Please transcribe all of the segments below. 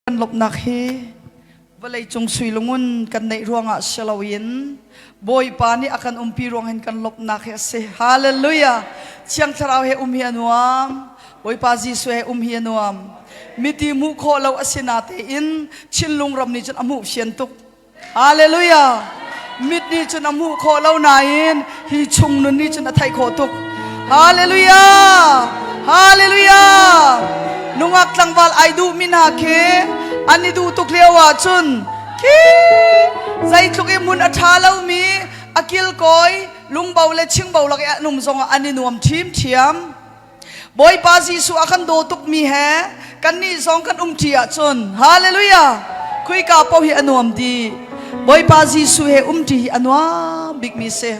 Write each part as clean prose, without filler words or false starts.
Kan lawmhnak hi vawleicung sui lungun kan neih ruangah si loin Bawipa nih a kan umpi ruang hin kan lawmhnak hi a si. Hallelujah! Thiang Thlarau he um hi a nuam. Bawipa Jesuh he um hi a nuam. Miti hmuh khawh lo a si natein Chinlung ram nih cun a hmuh fian tuk. Hallelujah! Mit nih cun a hmuh khawh lo nain hi chung nun nih cun a theih khawh tuk. Hallelujah! Hallelujah! Nungak tlangval ai duh mi hna khi an i duh tuk lio ah cun khi zeitluk i hmun a ṭha lomi a kilkawi lungbo le chingbo lak i an um zongah an i nuam ṭhiamṭhiam. Bawipa Jesuh a kan daw tukmi he kannih zong kan umṭi ahcun hallelujah khuika paoh hi a nuam dih. Bawipa Jesuh he umṭi hi a nuam bikmi si.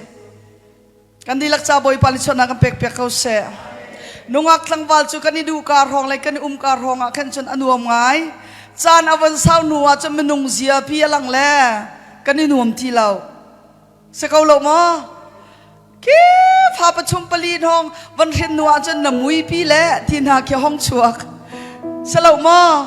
Kan dihlak ca Bawipa nih chuahnak kan pek piak ko seh. Nungak tlangval cu kan i duh kar hrawng le kan i um kar hrawng ah khan cun a nuam ngai. Caan a von sau hnu ah cun minung zia pi a lang le kan i nuam ti lo. Si ko lo maw? Khi fa pathum pali hong van hrin hnu ahcun na muipi le ti hna khi hong chuak. Si lo maw?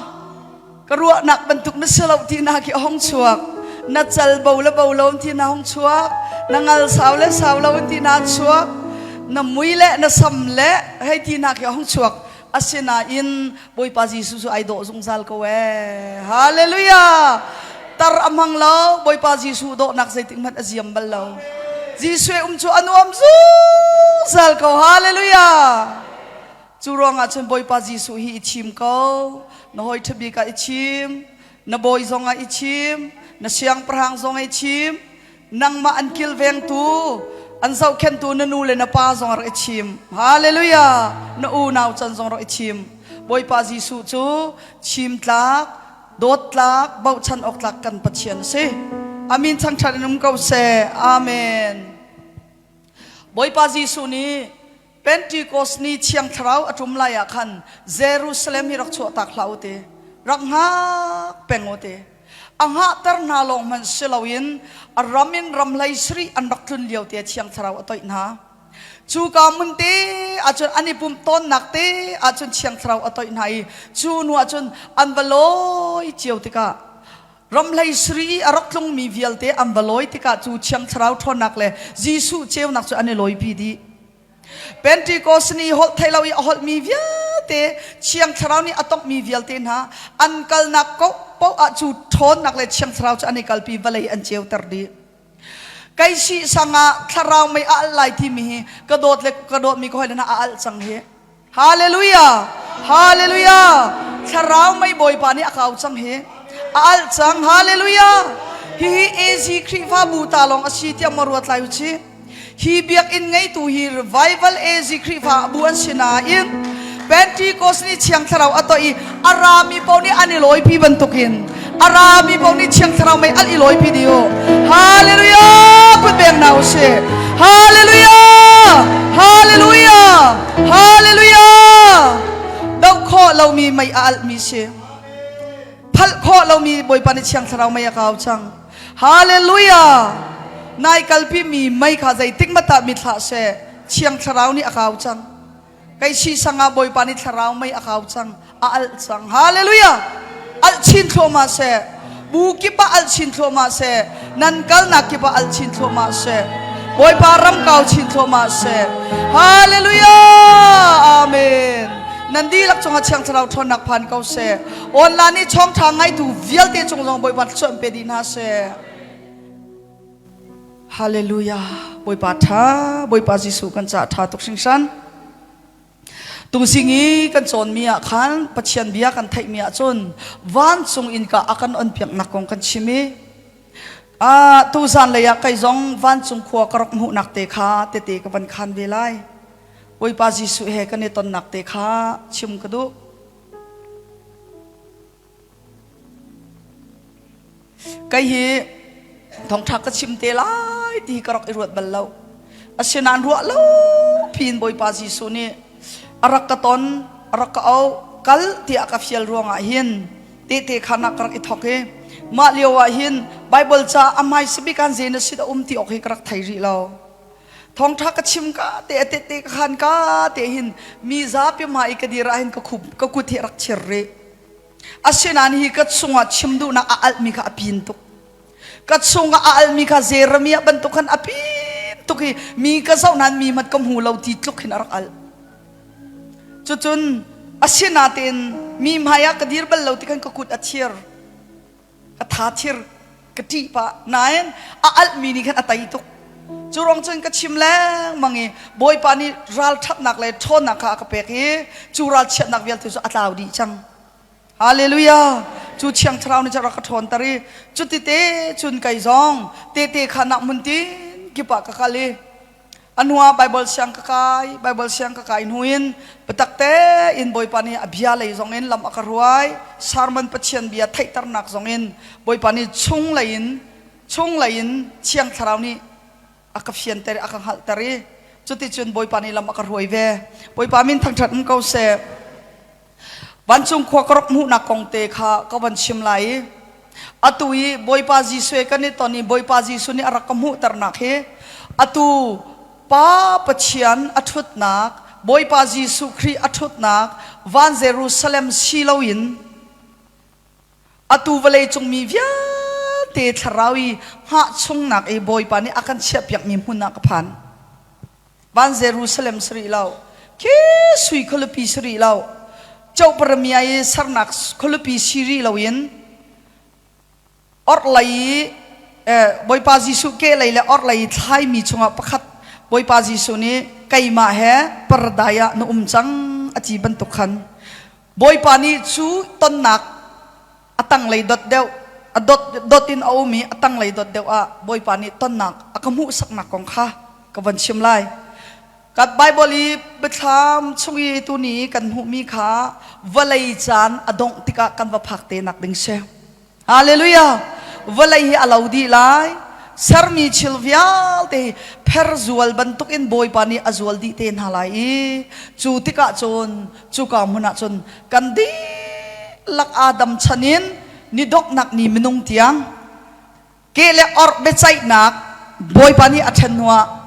Ka ruahnak bantuk na si lo ti hna khi hong chuak. Na cal bo le bo lo ti hna hong chuak. Na ngal sau le sau lo ti hna chuak. Na mui le na sam le hei ti hna khi hong chuak. Asinain Bawipa Jesuh cu ai dawh zungzal ko ee. Hallelujah! Tar a hmang lo, Bawipa Jesuh dawhnak zeitik hmanh a ziam bal lo. Jesuh um cu a nuam zungzal ko. Hallelujah! Cu ruangah cun Bawipa Jesuh hi i thim ko. Na hawi ṭhabik ah i thim, na bawi zong ah i thim, na siangpahrang zong ah i thim, nangmah an kilvengtu an zohkhenhtu na nu le na pa zong rak i chim hallelujah na unau can zong rak i chim bawipa jesuh cu chim tlak dawt tlak bochan awk tlak kan pathian a si amin thangṭhat in um ko seh amen bawipa jesuh nih Pentecost ni Thiang Thlarau a ṭum lai ah khan Jerusalem hi rak chuahtak hlah u ti, rak hngak peng u ti. A hngahter hna lawng hmanh si loin a ram in ram hlei sarih an rak tlun lio te Thiang Thlarau a toih hna. Cuka hmun te ahcun an i pumh tawnnak te ahcun Thiang Thlarau a toih hna i cu hnu ahcun an va lawi cio tikah Ramhlei sri i a rak tlungmi vialte an va lawi tikah cu Thiang Thlarau ṭhawnnak le Jesuh ceunak cu an i lawipi dih. Pentecost ni holh thei lo i a holhmi vialte Thiang Thlarau nih a tonghmi vialte hna an kalnak paoh ah cu ṭhawnnak le Thiang Thlarau cu an i kalpi vawlei an ceuter dih. Kai sih sang ah thlarau mei a alh lai timi hi ka dawt le ka dawtmi ka hawile hna a alh cang hi. Hallelujah! Hallelujah! Thlarau mei Bawipa nih a kau cang hi. A alh cang. Hallelujah! Hihi AZ Khrihfabu ta lawng a si tiah maw ruat lai u ci. Hi biakinn ngeitu hi Revival AZ Khrihfabu an si nain Pentecost nih Thiang Thlarau a toih i a rami paoh nih an i lawipi bantukin a rami paoh nih Thiang Thlarau mei al i lawipi dih u. Hallelujah! Kut beng hna u sih. Hallelujah! Hallelujah! Hallelujah! Doh khawh lomi mei a alhmi si. Phalh khawh lomi Bawipa nih Thiang Thlarau mei a kau cang. Hallelujah! Nai kalpi mi mei kha zeitik mata mit hlah seh. Thiang Thlarau nih a kau cang. Kei si sangah Bawipa nih thlarau mei a kau cang, a alh cang. Hallelujah! Alh chin thluahmah seh. Bu kip ah alh chin thluahmah seh. Nan kalnak kip ah alh chin thluahmah seh. Bawipa ram kau chin thluahmah seh. Hallelujah! Amen. Nan dihlak cungah Thiang Thlarau ṭhawnnak phan ko seh. Online i chawngṭha ngaitu vialte cung zong Bawipa thluachuah in pe dih hna seh. Hallelujah. Bawipa ṭha, Bawipa Jesuh kan caah ṭha tuk hringhran. Tuzing i kan cawnmi ah khan Pathian bia kan theihmi ahcun vancung innka a kan onpiaknak kong kan chim i ah tuzan lei ah kei zong vancung khua ka rak hmuhnak te kha tete ka van khan ve lai. Bawipa Jesuh he kan i tonnak te kha chim ka duh. Kei hi thawngṭha ka chim te lai ti ka rak i ruat bal lo. Asinain ruah lo piin Bawipa Jesuh nih a rak ka ton, a rak ka auh, kal tiah ka fial ruangah hin tehte khanak ka rak i thawk i mah lio ah hin Baibal ca a hmaisa bik ah zei na sit a um ti awk hi ka rak thei rih lo. Thawngṭha ka chim ka te a tehte ka khan ka te hin mi zapi hmai i ka dir ah hin ka khup ka kut hi a rak chir rih. Asinain hi ka chungah chim duhnak a alhmi kha a pin tuk. Ka chungah a alhmi kha Jeremiah bantuk khan a pin tuk i mi ka zoh nain mi hmanh ka hmu lo ti tluk hin a rak alh. Cucun asinain mi hmai ah ka dir bal lo ti khan ka kut a thir. Ka tha thir ka ṭih pah. Nain a alhmi nih khan a tei tuk. Cu ruang cun ka chim lengmang i Bawipa nih ralṭhatnak le ṭhawnnak kha a ka pek i cu ralchiatnak vialte cu a tlau dih cang. Hallelujah! Cu Thiang Thlarau nih cun rak ka ṭhawnter i cutite cun kei zong tehte khanak hmun tin kip ah ka kal i a hnuah Baibal siang ka kai. Baibal siang ka kai hnu in biatak tein Bawipa nih a bia lei zong in lam a ka hruai. Sermon Pathian bia theihternak zong in Bawipa nih chunglei in chunglei in Thiang Thlarau nih a ka fianter i a ka hngalhter i cuticun Bawipa nih lam a ka hruai ve. Bawipa min thangṭhat um ko seh. Vancung khua ka rak hmuhnak kong te kha ka van chim lai i atu i Bawipa Jesuh he kan i ton i Bawipa Jesuh nih a rak ka hmuhternak hi atu Pa Pathian a ṭhutnak Bawipa Jesuh Khrih a ṭhutnak van Jerusalem si loin atu vawleicung mi vialte thlarau i hngah chungnak i Bawipa nih a kan chiahpiakmi hmun ah ka phan. Van Jerusalem si rih lo. Khi sui khualipi si rih lo. Cohparamia i sernak khualipi si rih loin orhlei i eh, Bawipa Jesuh kehlei le orhlei i thlaimi chungah pakhat Bawipa Jesuh nih keimah he paradai ah na um cang a ti bantuk khan Bawipa nih cu tonnak a tanglei dot deuh a dot dot in a um i a tanglei dot deuh ah Bawipa nih tonnak a ka hmuhsaknak kong kha ka van chim lai. Kan Bible i biathlam chung i tuni kan hmuhmi kha vawlei caan a dongh tikah kan va phak te nak ding si. Hallelujah! Vawlei hi a lo dih lai. Sermi thil vialte hi pherzual bantukin Bawipa nih a zual dih te hna lai i cu tikah cun cuka hmun ah cun kan dihlak Adam chan in ni donghnak ni minung tiang ke le orh biaceihnak Bawipa nih a ṭhen hnuah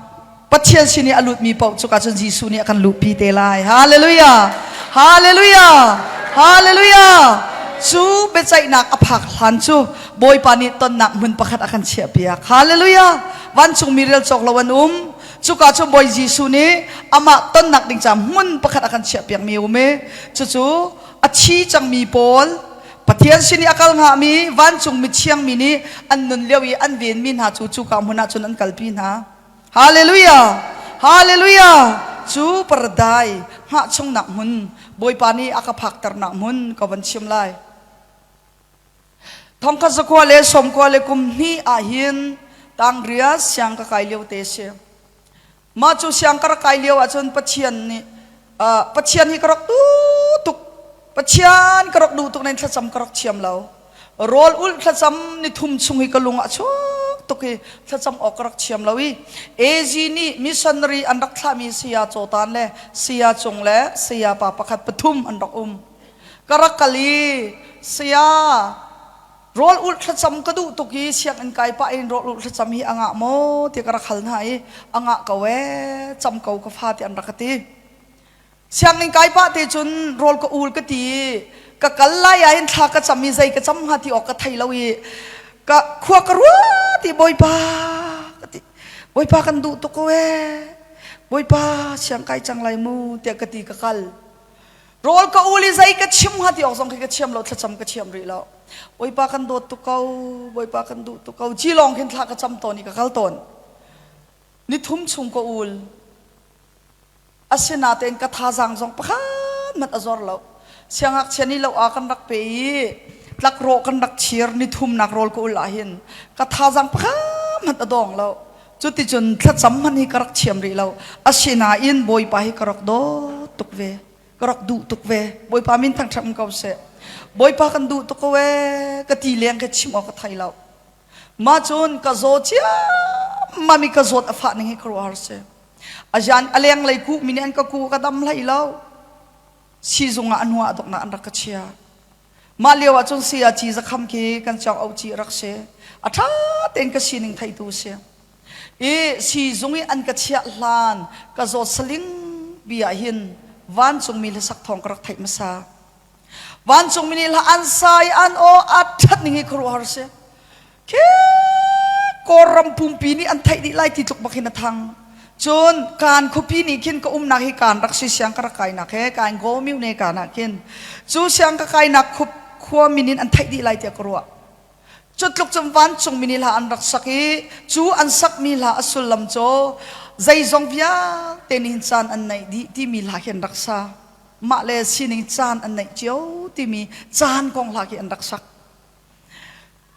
Pathian sin i a lutmi paoh cuka cun Jesuh nih a kan luhpi te lai. Hallelujah! Hallelujah! Hallelujah! Cu biaceihnak a phak hlan cu Bawipa nih tonnak hmun pakhat a kan chiahpiak. Hallelujah! Vancungmi rel cawk lo an um. Cuka cu Bawi Jesuh nih amah tonnak ding caah hmun pakhat a kan chiahpiakmi um i cucu a thi cangmi pawl Pathian sin i a kal hngami vancung mithiang mi nih an nun lio i an venmi hna cu cuka hmun ah cun an kalpi hna. Hallelujah! Hallelujah! Cu paradai hngah chungnak hmun Bawipa nih a ka phakternak hmun ka van chim lai. Thongkhat zakua le sawmkua le kum hnih ahhin tangria siang ka kai lio te si. Mah cu siang ka rak kai lio ahcun Pathian nih uh, Pathian hi ka rak duh tuk. Pathian ka rak duh tuk nain thlacam ka rak thiam lo. Rawl ulh thlacam ni thum chung hi ka lung ah chuak tuk i thlacam awk ka rak thiam lo i AG nih missionary an rak thlahmi saya Cawtan le saya Cung le saya pa pakhat pathum an rak um. Ka rak kal i saya rawl ulh thlacam ka duh tuk i sianginn kai pah in rawl ulh thlacam hi a ngah maw ti ka rak hal hna i a ngah ko ee cam ko ka fa ti an rak ka ti. Sianginn kai pah te cun rawl ka ul ka ti i ka kal lai ah hin thla ka cam i zei ka cam hnga ti awk ka thei lo i ka khua ka ruat i Bawipa ka ti Bawipa kan duh tuk ko ee Bawipa siang kai cang lai mu tiah ka ti ka kal. Rawl ka ul i zei ka chim hnga ti awk zong khi ka thiam lo, thlacam ka thiam rih lo. Bawipa kan dawt tuk ko, Bawipa kan duh tuk ko. Ci lawng khin thla ka cam tawn i ka kal tawn. Ni thum chung ka ul. Asinain ka thazaang zong pakhat hmanh a zor lo. Siangngakchia nih lo ah kan rak pe i tlakrawh kan rak chir ni thumnak rawl ka ul ahhin ka thazaang pakhat hmanh a dawng lo. Cuticun thlacam hmanh hi ka rak thiam rih lo. Asinain Bawipa hi ka rak dawt tuk ve. Ka rak duh tuk ve. Bawipa min thangṭhat ko seh. Bawipa kan duh tuk ko ee ka ti leng ka chim awk ka thei lo. Mah cun ka zaw ciammam i ka zawt a fah ning hi khuaruahhar si. Azian a lenglei kuh mi nih an ka kuh ka dam hlei lo. Siizung ah a hnu ah doknak an rak ka chia. Mah lio ah cun sayaci zakham khi kan cawk au ci rak si. A ṭha tein ka sining theitu si. I siizung i an ka chiah hlan ka zawt saling bi ah hin vancungmi hlasak thawng ka rak theih hmasa. Vancungmi nih hla an sa i an aw a ṭhat ning hi khuaruahhar si. Khi Kawlram pumpi nih an theih dih lai ti tluk bak hin a thang. Cun kaan khuapi nih khin ka umnak hi kaan rak si siang ka rak kainak he kaan go myu ne kaan ah khin cu siang ka kainak khua min in an theih dih lai tiah ka ruah. Cu tluk cun vancungmi nih hla an rak sak i cu an sakmi hla a sullam cu zeizong vialte nih hin caan an neih dih timi hla khi an rak sa. Mah le sining caan an neih cio timi caan kong hla khi an rak sak.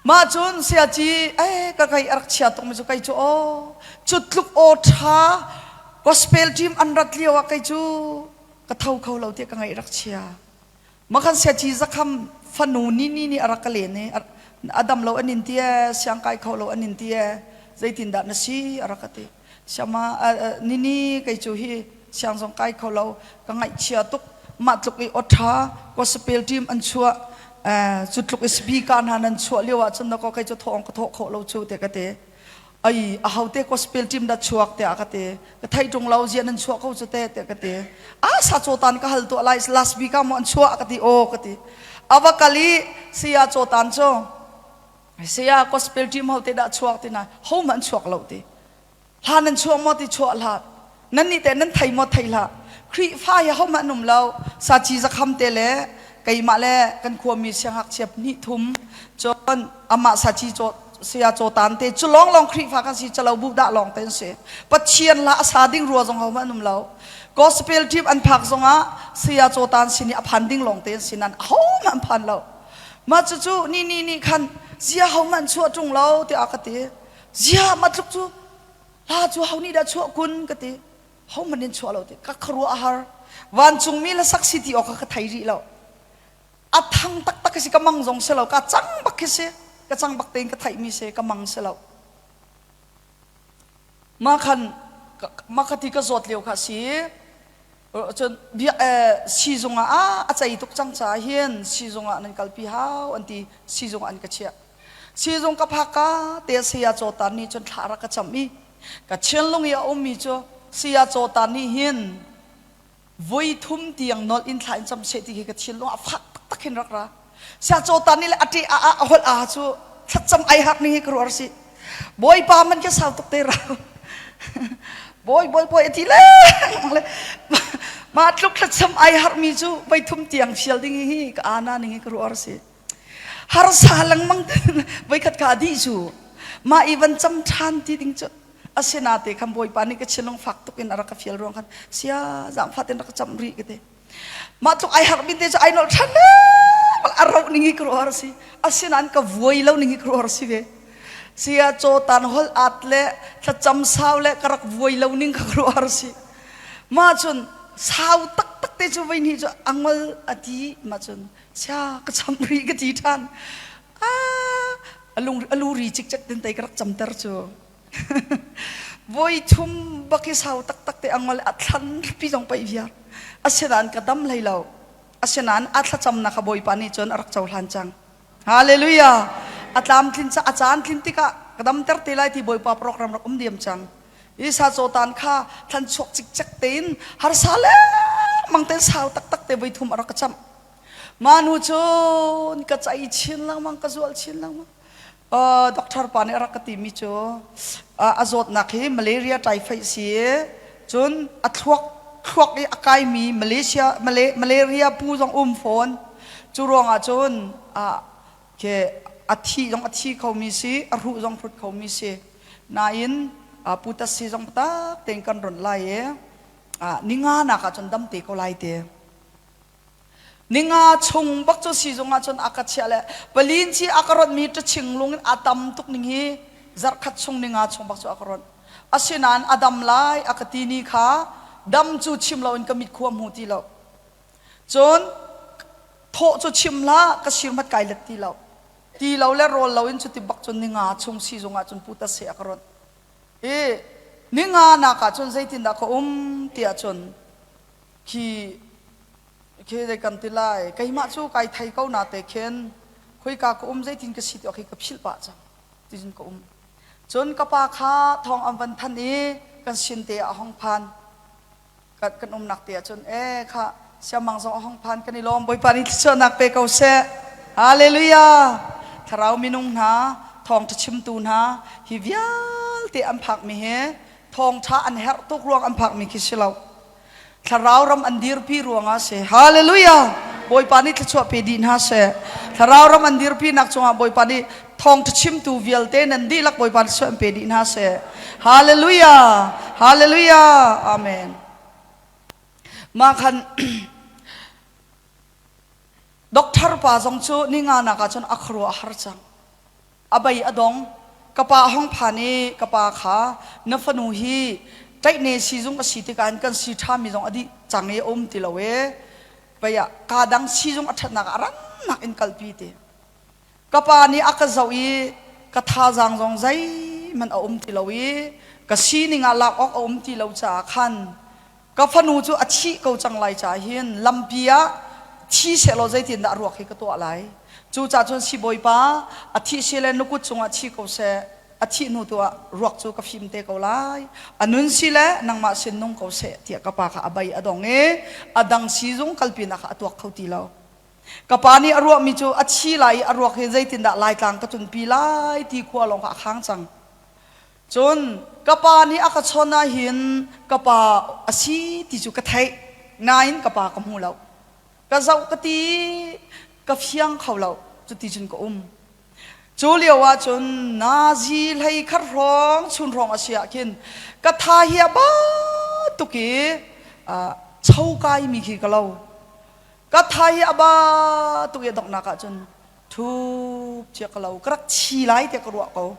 Mah cun sayaci eh ka kai a rak chia tukmi cu kei cu aw cu tluk aw ṭha gospel team an rat lio ah kei cu ka tho kho lo tiah ka ngaih rak chia. Makhan siaci zakham fanu nini nih a rak ka len i a dam lo an in ti ee siang kai kho lo an in ti ee zeitindah na si a rak ka ti. Siama nini kei cu hi siang zong kai kho lo ka ngaihchia tuk mah tluk i awṭha gospel team an chuah cu tluk i speaker hna nan chuah lio ah cun dakaw kei cu thawng ka thawh khawh lo cu te ka ti. Ai ahote gospel team dah chuak tiah ka ti. Ka theih ṭung lo ziah nan chuah ko cu te tiah ka ti. A sa cawtan ka hal tuah lai last week ah maw an chuah ka ti aw ka ti. Ava kal i saya cawtan cu saya gospel team hote dah chuak ti na ho hmanh an chuak lo ti. Hla nan chuah maw ti chuah hlah. Nan nih teh nan thei maw thei hlah. Khrihfa hi hohmanh an um lo. Saci zakham te le keimah le kan khuami siangngakchia hnih thum cun amah saci caw saya cawtan te cu lawnglawng Khrihfa kan si calo bu dah lawng te an si. Pathian hla a sa ding rua zong hohmanh an um lo. Gospel team an phak zongah saya cawtan sin i a phan ding lawng te an si nan hohmanh an phan lo. Mah cucu ni ni nih khan zia hohmanh chuah ṭung lo tiah ka ti. Zia mah tluk cu hla cu ho nih dah chuah kun ka ti hohmanh in chuah lo ti ka khuaruah a har vancungmi la sak si ti awk ka thei rih lo a thang taktak khi si ka mang zong si lo ka cang bak khi si ka cang bak tein ka theihmi si ka mang si lo mah khan mah kha ti ka zawt lio kha si cun bia siizung ah a cei tuk cang caah hin siizung ah nan kalpi hau an ti siizung ah an ka chiah Siizung ka phak ka te saya cawtan nih cun thla rak ka cam i ka thinlung i a ummi cu saya cawtan nih hin voi thum tiang nolh in thla in cam seh ti khi ka thinlung ah fak taktak hin rak ra. Saya cawtan nih le a ṭe a a a holh a cu thlacam ai hak ning hi ka ruar si. Bawipa man ka sau tuk te ra. Bawi bawi bawi a ti le mah tluk thlacam ai harmi cu voi thum tiang fial ding hi ka ana ning hi ka ruar si. Harsa lengmang voikhat ka dih cu mah i van cam ṭhan ti ding cu asinate khan Bawipa nih ka thinlung fak tuk in a rak ka fial ruang khan sia zaangfah tein rak ka camh rih ka ti. Mah tluk ai harh min te cu ai nolh ṭhan a roh ning hi ka ruah si. Asinain ka vuai lo ning hi ka ruah si ve. Sia cawtan hol at le thlacam sau le ka rak vuai lo ning ka ruah si. Mah cun sau taktak te cu voi hnih cu a ngol a ti mah cun Chia ka cham rih ka ti ṭhan. Ah, a lung a lu ri cikcek tin tei ka rak camter cu. Voi thum bak i sau taktak te angol a thlan pi zong paih viar. Asinain ka dam hlei lo. Asinain a thlacamnak kha Bawipa nih cun a rak cohlan cang. Hallelujah. A tlamtlin ca a caan tlin tikah ka damter te lai ti Bawipa program rak um diam cang. Isa cawtan kha thlan chuak cikcek tein harsa lengmang tein sau taktak te voi thum a rak ka camh. Mah hnu cun ka cai chin lengmang, ka zual chin lengmang. Uh, doctor pa nih a rak ka timi cu uh, a zawtnak hi malaria typhoid si cun a thluak thluak i a kaimi Malaysia Malay, malaria pu zong um fawn cu ruangah cun uh, ke a thi zong a thi khomi si a hruh zong hrut khomi si nain uh, putas si zong tak tein kan ronh lai i uh, ninga nak ah cun dam te ko lai te Ninga chung bak cu siizung ah cun a ka chiah le palin ci a ka ronhmi ṭaching lung in a tam tuk ning hi zarhkhat chung ninga chung bak cu a ka ronh. Asinain a dam lai a ka ti ni kha dam cu chim loin ka mit khua hmu ti lo. Cun thawh cu chim hlah ka sir hmat kai let ti lo. Ti lo le rawl loin cuti bak cun ninga chung siizung ah cun putas he a ka ronh. I ninga nak ah cun zeitindah ka um tiah cun khi khi zei kan ti lai keimah cu kai thei ko na te khin khoika ka um zeitin ka si ti khi ka philh pah cang ticun ka um cun ka pa kha thawng an van than i kan sin te ah a hong phan kan umnak te ah cun e kha Siamang zong a hong phan kan i lawm. Bawipa nih thluachuahnak pe ko seh. Hallelujah. Thlarau minung hna, thawngṭha chimtu hna, hi vialte an phakmi hi thawngṭha an herh tuk ruang an phakmi khi si lo. Thlarau ram an dirpi ruangah si. Hallelujah. Bawipa nih thluachuah pe dih hna seh. Thlarau ram an dirpi nak cungah Bawipa nih thawngṭha chimtu vialte nan dihlak Bawipa nih thluachuah in pe dih hna seh. Hallelujah. Hallelujah. Amen. Mah khan doctor pa zong cu ninga nak ah cun a khuaruah a har cang. A bei a dong. Ka pa a hong phan i ka pa kha na fanu hi ṭaihne siizung a si tikah hin kan sii ṭhami zong a dih cang i a um ti lo e. Pei ah kaa dang siizung a ṭhatnak ah a rannak in kalpi ti. Ka pa nih a ka zoh i ka thazaang zong zeihmanh a um ti lo i ka sining ah lak awk a um ti lo caah khan ka fanu cu a thih ko cang lai caah hin lampi ah thi sehlaw zeitindah a ruak hi ka tuah lai. Cucaah cun siibawipa a thih si le na kut cungah thi ko seh, a thih hnu tu ah ruak cu ka fim te ko lai. A nun si le nangmah sin nung ko seh tiah ka pa kha a bei a dong i a dang siizung kalpinak kha a tuak kho ti lo. Ka pa nih a ruahmi cu a thi lai i a ruak hi zeitindah Laitlang ka tlunpi lai ti khua lawng kha a khang cang. Cun ka pa nih a ka chawn ahhin ka pa a si ti cu ka theih nain ka pa ka hmu lo. Ka zoh ka ti ka fiang kho lo cuti cun ka um. Cu lio ah cun nazi hlei khat hrawng chun hrawng a si ah khin ka tha hi a ba tuk i chokai mi khi ka lo. Ka tha hi a ba tuk i a donghnak ah cun thup cia ka lo ka rak thi lai tiah ka ruah ko.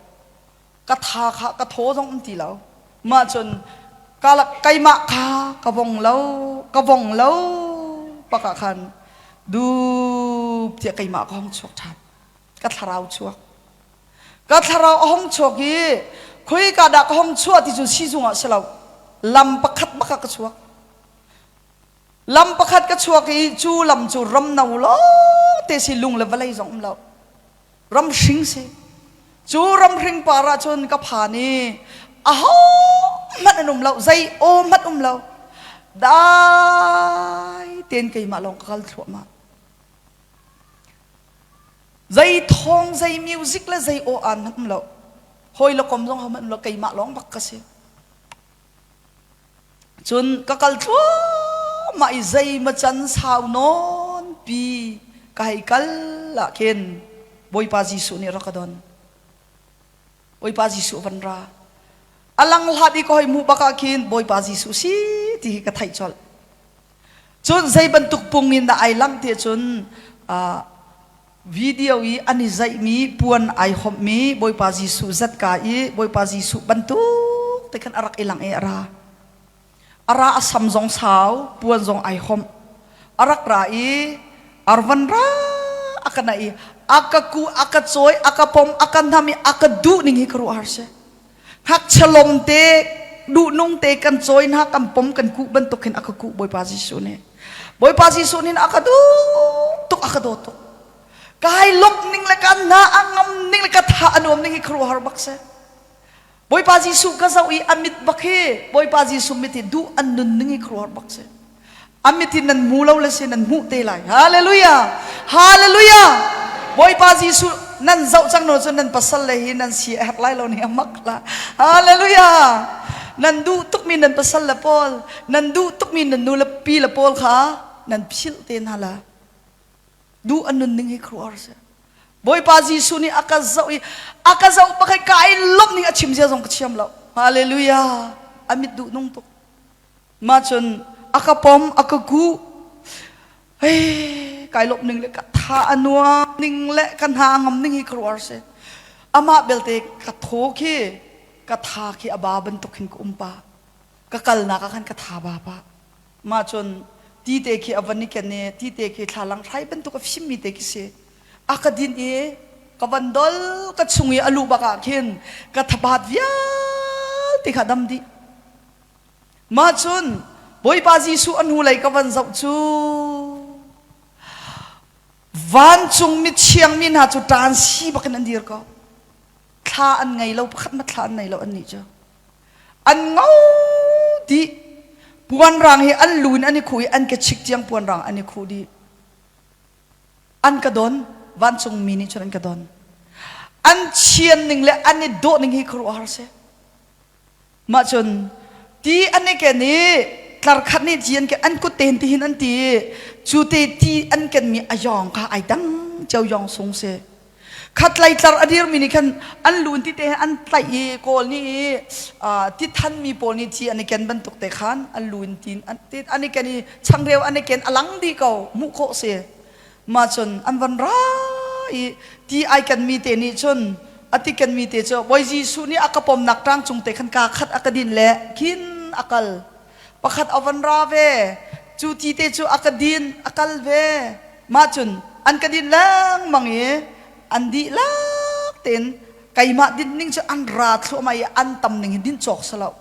Ka tha kha ka thaw zong um ti lo. Mah cun ka keimah kha ka vong lo ka vong lo pak ah khan dup tiah keimah ka hong chuak ṭhan. Ka thlarau chuak. Ka thlarau a hong chuak i khuika dah ka hong chuah ti cu siizung ah si lo. Lam pakhat bak ah ka chuak. Lam pakhat ka chuak i cu lam cu ram no lawng te si lung le vawlei zong um lo. Ram hring si. Cu ram hring par ah cun ka phan i aho hmanh an um lo, zei aw hmanh um lo. Dai tein keimah lawng ka kal thluahmah. Zei thawng, zei music le zei aw aan hmanh um lo. Hawi le kom zong ho hmanh um lo, keimah lawng bak ka si. Cun ka kal thluahmah i zeimaw can sau nawnpi ka hei kal ah khin Bawipa Jesuh nih rak ka don. Bawipa Jesuh van ra. A lang hlat i ka hoi hmuh bak ah khin Bawipa Jesuh si ti hi ka theih colh. Cun zei bantuk pung in dah ai langh ti cun video i an i zaihmi puan ai homhmi Bawipa Jesuh zatka i Bawipa Jesuh bantuk te khan a rak i lang i a ra. A ra a sam zong sau, puan zong ai homh. A rak ra i arvan ra a ka naih i a ka ku, a ka cawi, a ka pom, a ka hnam i a ka duh ning hi ka ruah har si. Ngakchia lom te, duhnung te kan cawi hna, kan pom, kan kuh bantuk hin a ka kuh Bawipa Jesuh nih. Bawipa Jesuh nih a ka duh tuk, a ka dawt tuk. Kai lawmh ning le ka hna a ngam ning le ka tha a nuam ning hi khuaruahhar bak si. Bawipa Jesuh ka zoh i a mit bak hi Bawipa Jesuh mit hi duh an nun ning hi khuaruahhar bak si. A mit hi nan hmu lo le si nan hmuh te lai. Hallelujah! Hallelujah! Bawipa Jesuh nan zoh cang no cun nan pasal le hi nan si a herh lai lo ning a mak la. Hallelujah! Nan duh tukmi nan pasal le pawl, nan duh tukmi nan nu le pi le pawl kha nan philh te hna la. Duh an nun ning hi khuaruahhar si. Bawipa Jesuh nih a ka zoh i a ka zoh bak i kai lawmh ning a chim zia zong ka thiam lo. Hallelujah! A mit duh nung tuk. Mah cun a ka pom, a ka kuh. Hei, kai lawmh ning le ka tha a nuam ning le ka hna a ngam ning hi khuaruahhar si. Amah belte ka thaw khi, ka tha khi a ba bantuk hin ka um pa. Ka kalnak ah khan ka tha ba pa. Mah cun ti te khi a van i ken i ti te khi thlalang hrai bantuk a fimmi te khi si. A ka din i ka van dol ka chung i a luh bak ah khin ka thabat vialte kha dam dih. Mah cun Bawipa Jesuh a hnulei ka van zoh cu vancung mithiang mi hna cu ṭan si bakin an dir ko. Thla an ngei lo, pakhat hmanh thla an nei lo annih cu. An ngo dih. Puanrang hi an lu in an i khuh i an ke chik tiang puanrang an i khuh dih. An ka don, vancungmi nih cun an ka don. An chian ning le an i dawh ning hi khuaruahhar si. Mah cun ti an i ken i tlar khat nih ti an ken an kut tein tihin an ti i cu te ti an kenmi a yawng kha ai dang cio yawng sung si. Khatlei tlar a dirmi nih khan an lu in ti te an tlaih i kawl nih i ti thanmi pawl nih ti an i ken bantuk te khan an lu in ti an i ken i changreu an i ken a lang dih ko hmuh khawh si. Mah cun an van ra i ti ai kenmi te nih cun a ti kenmi te cu Bawi Jesuh nih a ka pomnak ṭang cung te khan kaa khat a ka din le khin a kal. Pakhat a van ra ve. Cu ti te cu a ka din a kal ve. Mah cun an ka din lengmang i an dihlak tein keimah din ning cu an ra thluahmah i an tam ning hi din cawk si lo.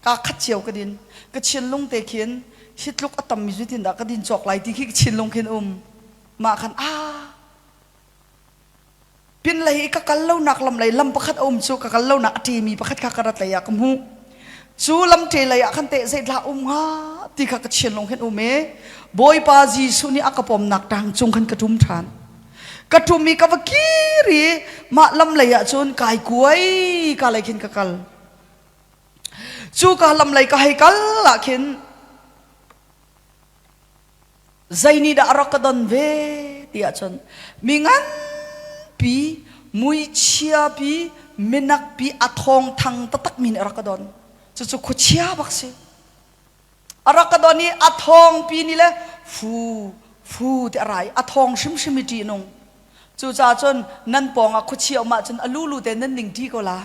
Kaa khat cio ka din. Ka chinlung te khin hi tluk a tammi zeitin dah ka din cawk lai ti khi ka chinlung khin um. Mah khan ah pinlei i ka kal lonak lam lei lam pakhat a um cu ka kal lonak a ṭemi pakhat kha ka rat lei ah ka hmuh. Cu lam ṭe lei ah khan teh zeitlah um hnga ti kha ka chinlung khin um i Bawipa Jesuh nih a ka pomnak ṭang cung khan ka ṭum ṭhan. Ka ṭum i ka va kir i mah lam lei ah cun kai kuai ka lei khin ka kal. Cu ka lam lei ka hei kal ah khin zei nih dah a rak ka don ve ti ahcun mi nganpi muichia pi minak pi a thawng thang taktak mi nih a rak ka don. Cucu khuachia bak si. A rak ka don i a thawng pi nih le fu fu ti a ra i a thawng hrimhrim i ṭih nung. Cucaah cun nan pawng ah khuachia um ahcun a lulu te nan ning ṭi ko la.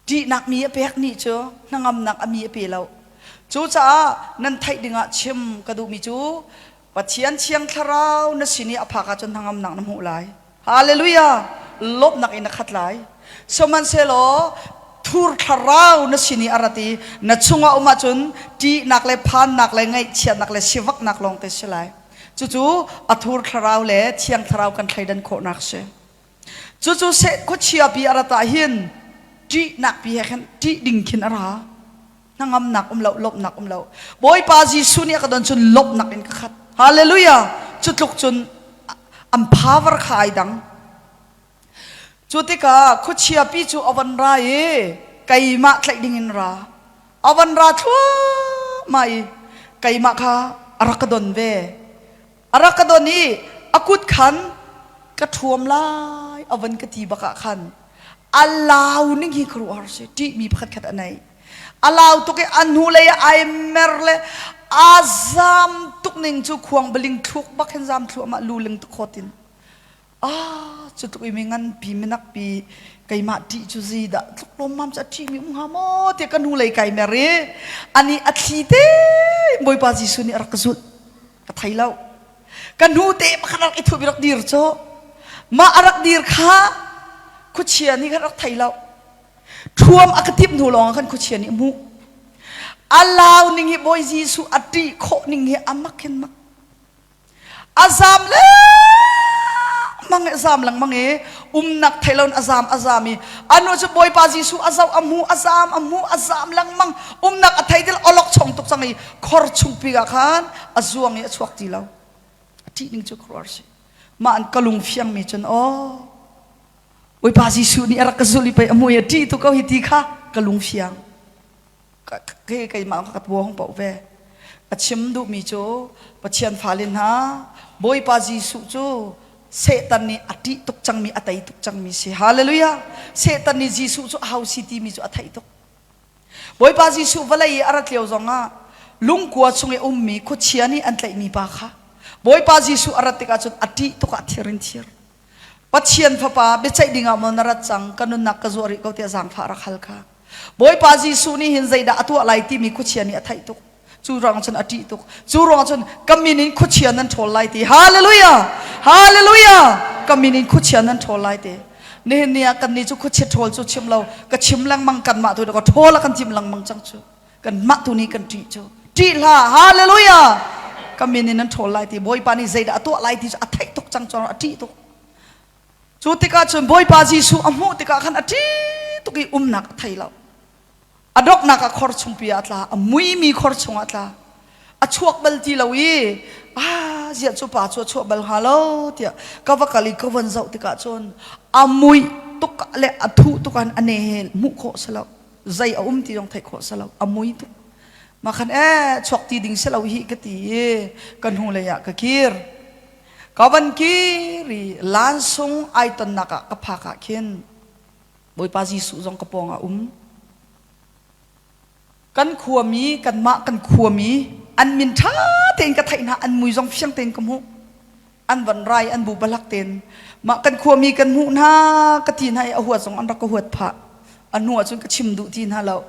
Ṭihnak mi a pek nih cu hnangamnak a mi a pe lo. Cucaah nan theih dingah chim ka duhmi cu Pathian Thiang Thlarau na sin i a phak ahcun hnangamnak na hmuh lai. Hallelujah! Lawmhnak in na khat lai. Sihmanhsehlaw thur thlarau na sin i a rat i na chungah um ahcun ṭihnak le phannak le ngaihchiatnak le sivaknak lawng te si lai. Cucu a thur thlarau le Thiang Thlarau kan thleidan khawhnak si. Cucu seh khuachia pi a rat ah hin ṭihnak pi he khan ṭih ding khin a ra. Hnangamnak um lo, lawmhnak um lo. Bawipa Jesuh nih a ka don cun lawmhnak in ka khat. Hallelujah! Cu tluk cun an power kha ai dang. Cu tikah khuachia pi cu a von ra i keimah tlaih ding in ra. A von ra thluahmah i keimah kha a rak ka don ve. A rak ka don i a kut khan ka ṭhuam lai a von ka ti bak ah khan a lau ning hi khuaruahhar si ṭihmi pakhat khat a nei. A lau tuk i a hnulei ah ai mer le aa zam tuk ning cu khuang baling thluk bak hin zam thluahmah lu ling tuk khawt in. Ah, cu tluk i mi nganpi minakpi keimah ṭih cu zi dah tluk lawmmam cu a ṭihmi um hnga maw tiah ka hnulei kai mer i ani a thli te Bawipa Jesuh nih a rak ka zulh. Ka thei lo. Ka hnu te pakhat rak i thup i rak dir cu. Mah a rak dir kha khuachia nih khan rak thei lo. Thuam a ka timh hnu lawng ah khan khuachia nih a hmuh. A lau ning hi Bawi Jesuh a ṭih khawh ning hi a mak hin mak. A zam lengmang i a zam lengmang i umnak thei loin a zam a zam i anu cu Bawipa Jesuh a zoh a hmu a zam a hmu a zam lengmang umnak a thei til awlokchong tuk cang i khor chungpi ah khan a zuang i a chuak ti lo. A ṭih ning cu khuaruahhar si. Mah an ka lung fiangmi cun aw Bawipa Jesuh nih a rak ka zulh i pei a hmu i a ṭih tuk ko hi ti kha ka lung fiang. Ke keimah ka buang paoh ve. A chim duhmi cu Pathian fale hna Bawipa Jesuh cu Satan nih a ṭih tuk cangmi a tei tuk cangmi si. Hallelujah! Satan nih Jesuh cu aho si timi cu a theih tuk. Bawipa Jesuh vawlei i a rat lio zongah lungkua chung i ummi khuachia nih an tlaihmi pa kha Bawipa Jesuh a rat tikah cun a ṭih tuk ah thir in thir. Pathian Fapa biaceih dingah maw na rat cang ka nunnak ka zuah rih ko tiah zaangfah rak hal kha. Bawipa Jesuh nih hin zeidah a tuah lai timi khuachia nih a theih tuk. Cu ruang cun a ṭih tuk. Cu ruang cun ka min in khuachia nan ṭhawl lai ti. Hallelujah! Hallelujah! Ka min in khuachia nan ṭhawl lai ti. Nihin ni ah kannih cu khuachia ṭhawl cu chim lo ka chim lengmang kanmah tu ka ṭhawl a kan timh lengmang cang cu. Kanmah tu nih kan ṭih cu. Ṭih hlah! Hallelujah! Ka min in nan ṭhawl lai ti. Bawipa nih zeidah a tuah lai ti cu a theih tuk cang cu a ṭih tuk. Cu tikah cun Bawipa Jesuh a hmuh tikah khan a ṭih tuk i umnak a thei lo. A donghnak ah khor chungpi ah a tla. A muimi khor chungah a tla. A chuak bal ti lo i ah ziah cu pa cu a chuah bal hnga lo tiah ka va kal i ka von zoh tikah cun a muih tuk le a thuh tuk ah a ne he hmuh khawh si lo. Zei a um ti zong theih khawh si lo. A mui tuk. Mah khan eh chuak ti ding si lo hi ka ti i ka hnu lei ah ka kir. Ka van kir i lansung ai tonnak ah ka phak ah khin Bawipa Jesuh zong ka pawng ah um. Kan khuami, kanmah kan khuami, an min ṭha tein ka theih hna, an mui zong fiang tein ka hmuh. An van rai, an bu balak tein. Mah kan khuami kan hmuh hna, ka ti hna i a huat zong an rak ka huat phah. A hnu ahcun ka chim duh ti hna lo.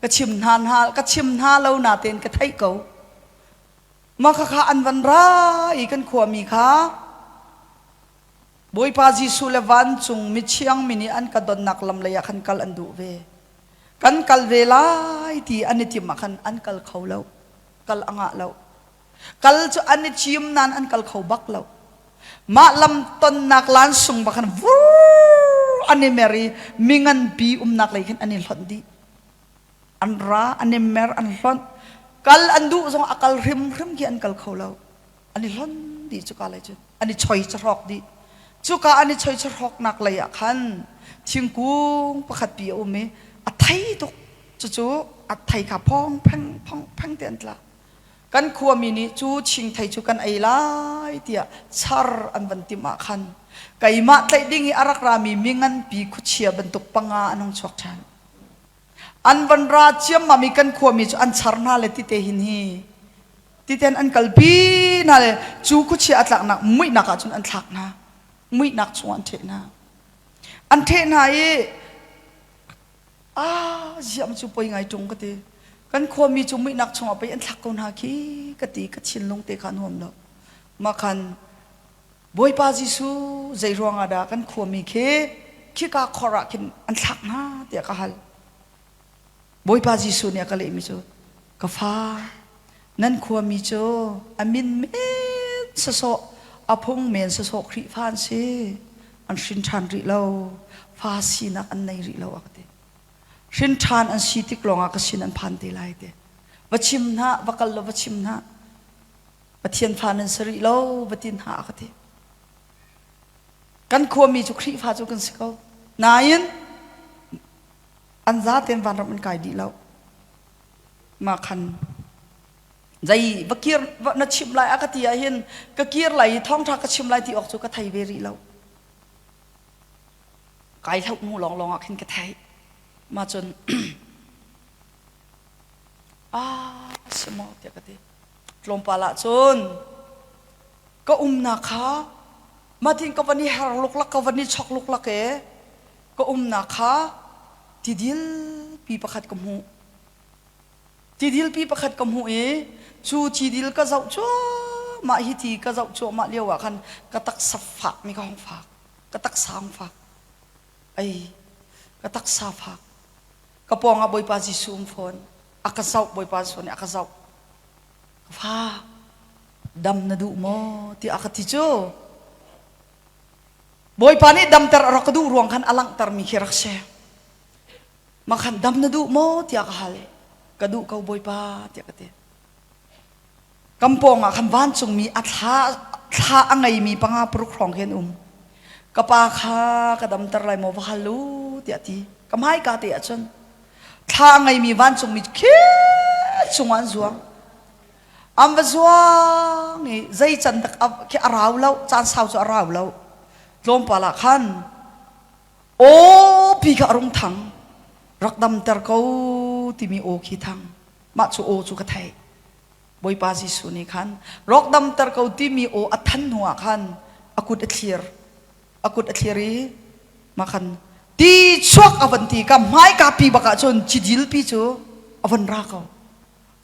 Ka chim hna hna, ka chim hna lo natein ka theih ko. Mah khakha an van ra i kan khuami kha Bawipa Jesuh le vancung mithiang mi nih an ka donnak lam lei ah khan kal an duh ve. Kan kal ve lai ti an i timh ah khan an kal kho lo. Kal a ngah lo. Kal cu an i cim nain an kal kho bak lo. Mah lam tonnak lansung bak khan vur an i mer i mi nganpi umnak lei khin an i hlonh dih. An ra, an i mer, an hlonh. Kal an duh zong a kal hrimhrim khi an kal kho lo. An i hlonh dih cuka lei cun. An i choi cahrawk dih. Cuka an i choi cahrawknak lei ah khan thingkung pakhat pi a um i a thei tuk. Cucu a thei kha phong pheng phong pheng te an tla. Kan khuami nih cu chingthei cu kan ei lai tiah char an van timh ah khan keimah tlaih ding i a rak rami mi nganpi khuachia bantuk panga an hung chuak ṭhan. An van ra ciammam i kan khuami cu an char hna le tite hin hi titen an kalpi hna le cu khuachia a tlaknak muihnak ah cun an thlak hna. Muihnak chungah an ṭheh hna. An ṭheh hna i ah ziam cu poi ngai ṭung ka ti. Kan khuami cu muihnak chungah pei an thlak ko hna khi ka ti ka thinlung te kha nuam lo. Mah khan Bawipa Jesuh zei ruangah dah kan khuami khi khika khor ah khin an thlak hna tiah ka hal. Bawipa Jesuh nih a ka lehmi cu ka fa nan khuami cu a min men sawsawh a phung men sawsawh Khrihfa an si an hrin ṭhan rih lo fa sinak an nei rih lo a ka ti. Hrin ṭhan an si tik lawngah ka sin an phan te lai ti. Va chim hna va kal law va chim hna Pathian fa nan si rih lo va ti hna a ka ti. Kan khuami cu Khrihfa cu kan si ko. Nain an zaten vanram an kai dih lo. Mah khan zei va kir va na chim lai a ka ti ahhin ka kir lai i thawngṭha ka chim lai ti awk cu ka thei ve rih lo. Kai hloh hnu lawnglawng ah khin ka theih. Mah cun ah si maw tiah ka ti. Tlawmpal ah cun ka umnak kha matin ka van i her luklak ka van i chok luklak e ka umnak kha tidil pi pakhat ka hmuh. Tidil pi pakhat ka hmuh i cu tidil ka zoh cuahmah hi ti ka zoh cuahmah lio ah khan ka taksa fak mi ka hong fak. Ka taksa hong fak. Ai ka taksa fak. Ka pawng ah Bawipa Jesuh um fawn. A ka zoh Bawipa Jesuh nih a ka zoh. Ka fa dam na duh maw tiah a ka ti cu. Bawipa nih damter a rak ka duh ruang khan a langhtermi khi rak si. Mah khan dam na duh maw tiah ka hal. Ka duh ko Bawipa tiah ka ti. Kan pawng ah khan vancungmi a thla thla a ngeimi panga paruk hrawng khi an um. Ka pa kha ka damter lai maw va hal u tiah a ti. Ka hmaika te ah cun thla a ngeimi vancungmi khi chungah an zuang. An va zuang i zei can dak khi a rau lo, caan sau cu a rau lo. Tlawmpal ah khan aw pi kha a rung thang. Rak damter ko timi aw khi thang. Mah cu aw cu ka theih. Bawipa Jesuh nih khan rawk damter ko timi aw a than hnu ah khan a kut a thlir. A kut a thlir i mah khan ti chuak a van ti ka hmaika pi bak ah cun cidil pi cu a van ra ko.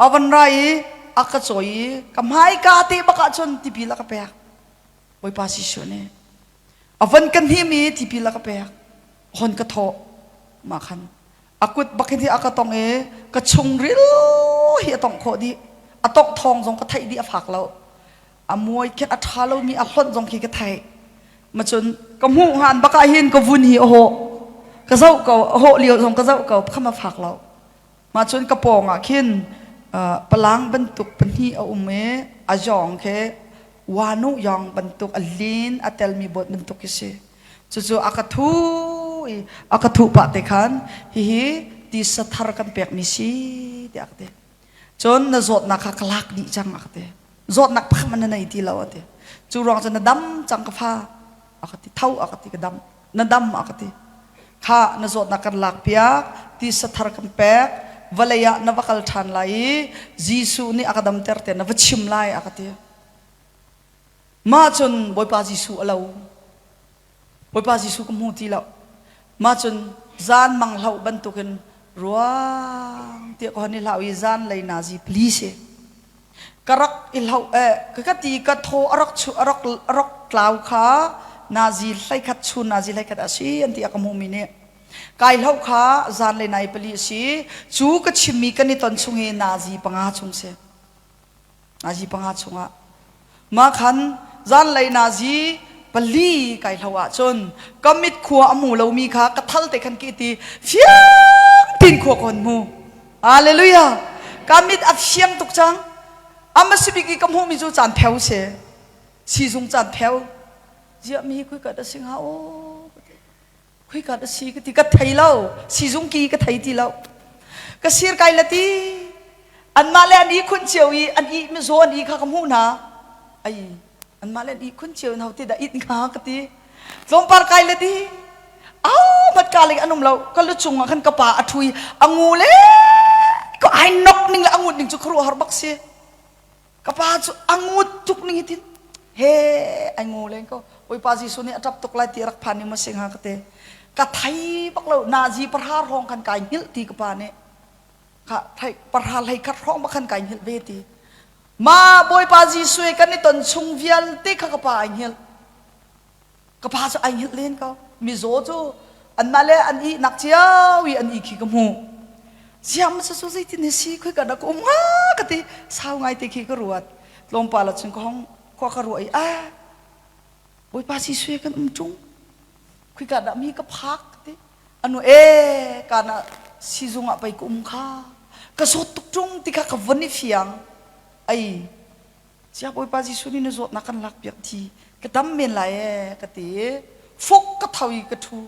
A van ra i a ka cawi i ka hmaika te bak ah cun tipil a ka pek. Bawipa Jesuh nih a van ka hnim i tipil a ka pek. Hon ka thawh. Mah khan a kut bak hin a ka tong i ka chungril hi a tongh khawh dih a tongh thawng zong ka theih dih a fak lo a muai khin a ṭha lomi a hlonh zong khi ka theih macun ka hmuh ngan bak ah hin ka vun hi a hawh ka zoh ko a hawh lio zong ka zoh ko kham a fak lo. Mah cun ka pawng ah khin palang bantuk pahnih a um i a zawng khi wanu yong bantuk a lin a telmi bawt bantuk khi si. Cucu a ka thu i a ka thuh pah te khan hihi tisa thar kan pekmi si tiah a ka ti. Cun na zawtnak kha ka lak dih cang a ka ti. Zawtnak pakhat hmanh na nei ti lo a ti. Cu ruang cun na dam cang ka fa a ka ti. Tho a ka ti ka dam. Na dam a ka ti. Kha na zawtnak kan lak piak, tisa thar kan pek, vawlei ah na va kal ṭhan lai i Jesuh nih a ka damter te na va chim lai a ka ti. Mah cun Bawipa Jesuh a lo. Bawipa Jesuh ka hmu ti lo. Mah cun zan mang hloh bantukin ruang tiah ka hon i hlau i zan lei nazi please ka rak i hloh eh ka ti ka thaw a rak chu a rak a rak tlau kha nazi hleikhat chun nazi hleikhat a si an ti a ka hmuhmi nih kai hloh kha zan lei nai pali a si cu ka chimmi kan i ton chung hi nazi panga chung si Nazi panga chungah mah khan zanlei nazi pali kai hlo ahcun ka mit khua a hmu lomi kha ka thal te khan ki ti fiang tin khua ka hon hmu. Hallelujah! Ka mit a fiang tuk cang. Ama sibik i ka hmuhmi cu caan pheu si. Sizung caan pheu. Ziah mi kui ka da sing ha o. Khoi ka dah si ka ti ka thei lo sizung ki ka thei ti lo ka sir kai la ti anmah le an i khun cio i an i mizaw an i kha ka hmuh hna ai anmah le an i khun cio in ho ti dah it hnga ka ti tlawmpar kai la ti au mat ka ling an um lo ka lu cung ah khan ka pa a ṭhui a ngu le ko ai nok ning le a ngut ning cu khuaruahhar bak si Ka pa cu a ngut tuk ning hi tin he ai ngu len ko. Bawipa Jesuh nih a ṭap tuk lai ti a rak phan i maw si hnga ka ti. Ka thei bak lo nazi pahra hrawng khan kai hngilh ti ka pa nih. Kha thei pahra hlei khat hrawng bak khan kai hngilh ve ti. Ma Bawipa Jesuh he kan i ton chung vialte kha ka pa ai hngilh. Ka pa cu ai hngilh len ko. Mizaw cu anmah le an ihnak cio i an ih khi ka hmuh. Ziah maw cu zeitin hi si khoi ka dah ka um hnga ka ti. Sau ngai te khi ka ruat. Tlawmpal ah cun ka hong khua ka ruah i ah Bawipa Jesuh he kan um ṭung. Khoi ka dah mi ka phak ka ti. Anu e kana sizung ah pei ka um kha. Ka zawt tuk ṭung ti kha ka von i fiang. Ai Sia Bawipa Jesuh nih na zawtnak kan lakpiak thi ka dam men lai ee ka ti i fuk ka tho i ka ṭhu.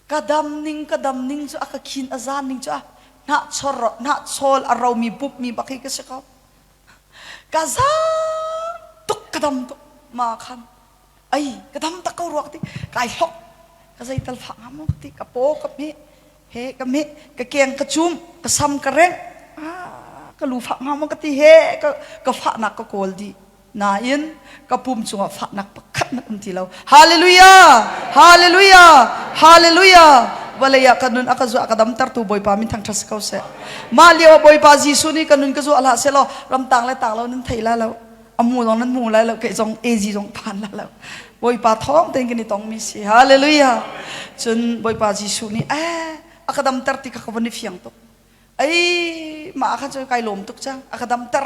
Ka dam ning ka dam ning cu a ka khin a zan ning cu a hnahchor hnahchawl a romi pupmi bak hi ka si ko. Ka zang tuk ka dam tuk ma khan ai ka dam tak ko ruak ti kai hlok ka zeital fak hnga maw ka ti ka paw ka hmeh he ka meh ka keng ka cum ka sam ka rengh ka lu fah hnga maw ka ti he ka ka fahnak ka kawl dih nain ka pum cungah fahnak pakhat hmanh um ti lo hallelujah hallelujah hallelujah vawlei ah ka nun a ka zuah ka damtertu bawipa min thangṭhat si ko seh mah lio ah bawipa jesuh nih ka nun ka zuah hlah seh law ramtang le tang lo nan thei la lo a mu zong nan hmu lai lo kei zong AG zong phan la lo Bawipa thawng tein kan i tongmi si hallelujah cun Bawipa Jesuh nih eh a ka damter ti kha ka von i fiang tuk ei mah khan cun kai lawm tuk cang a ka damter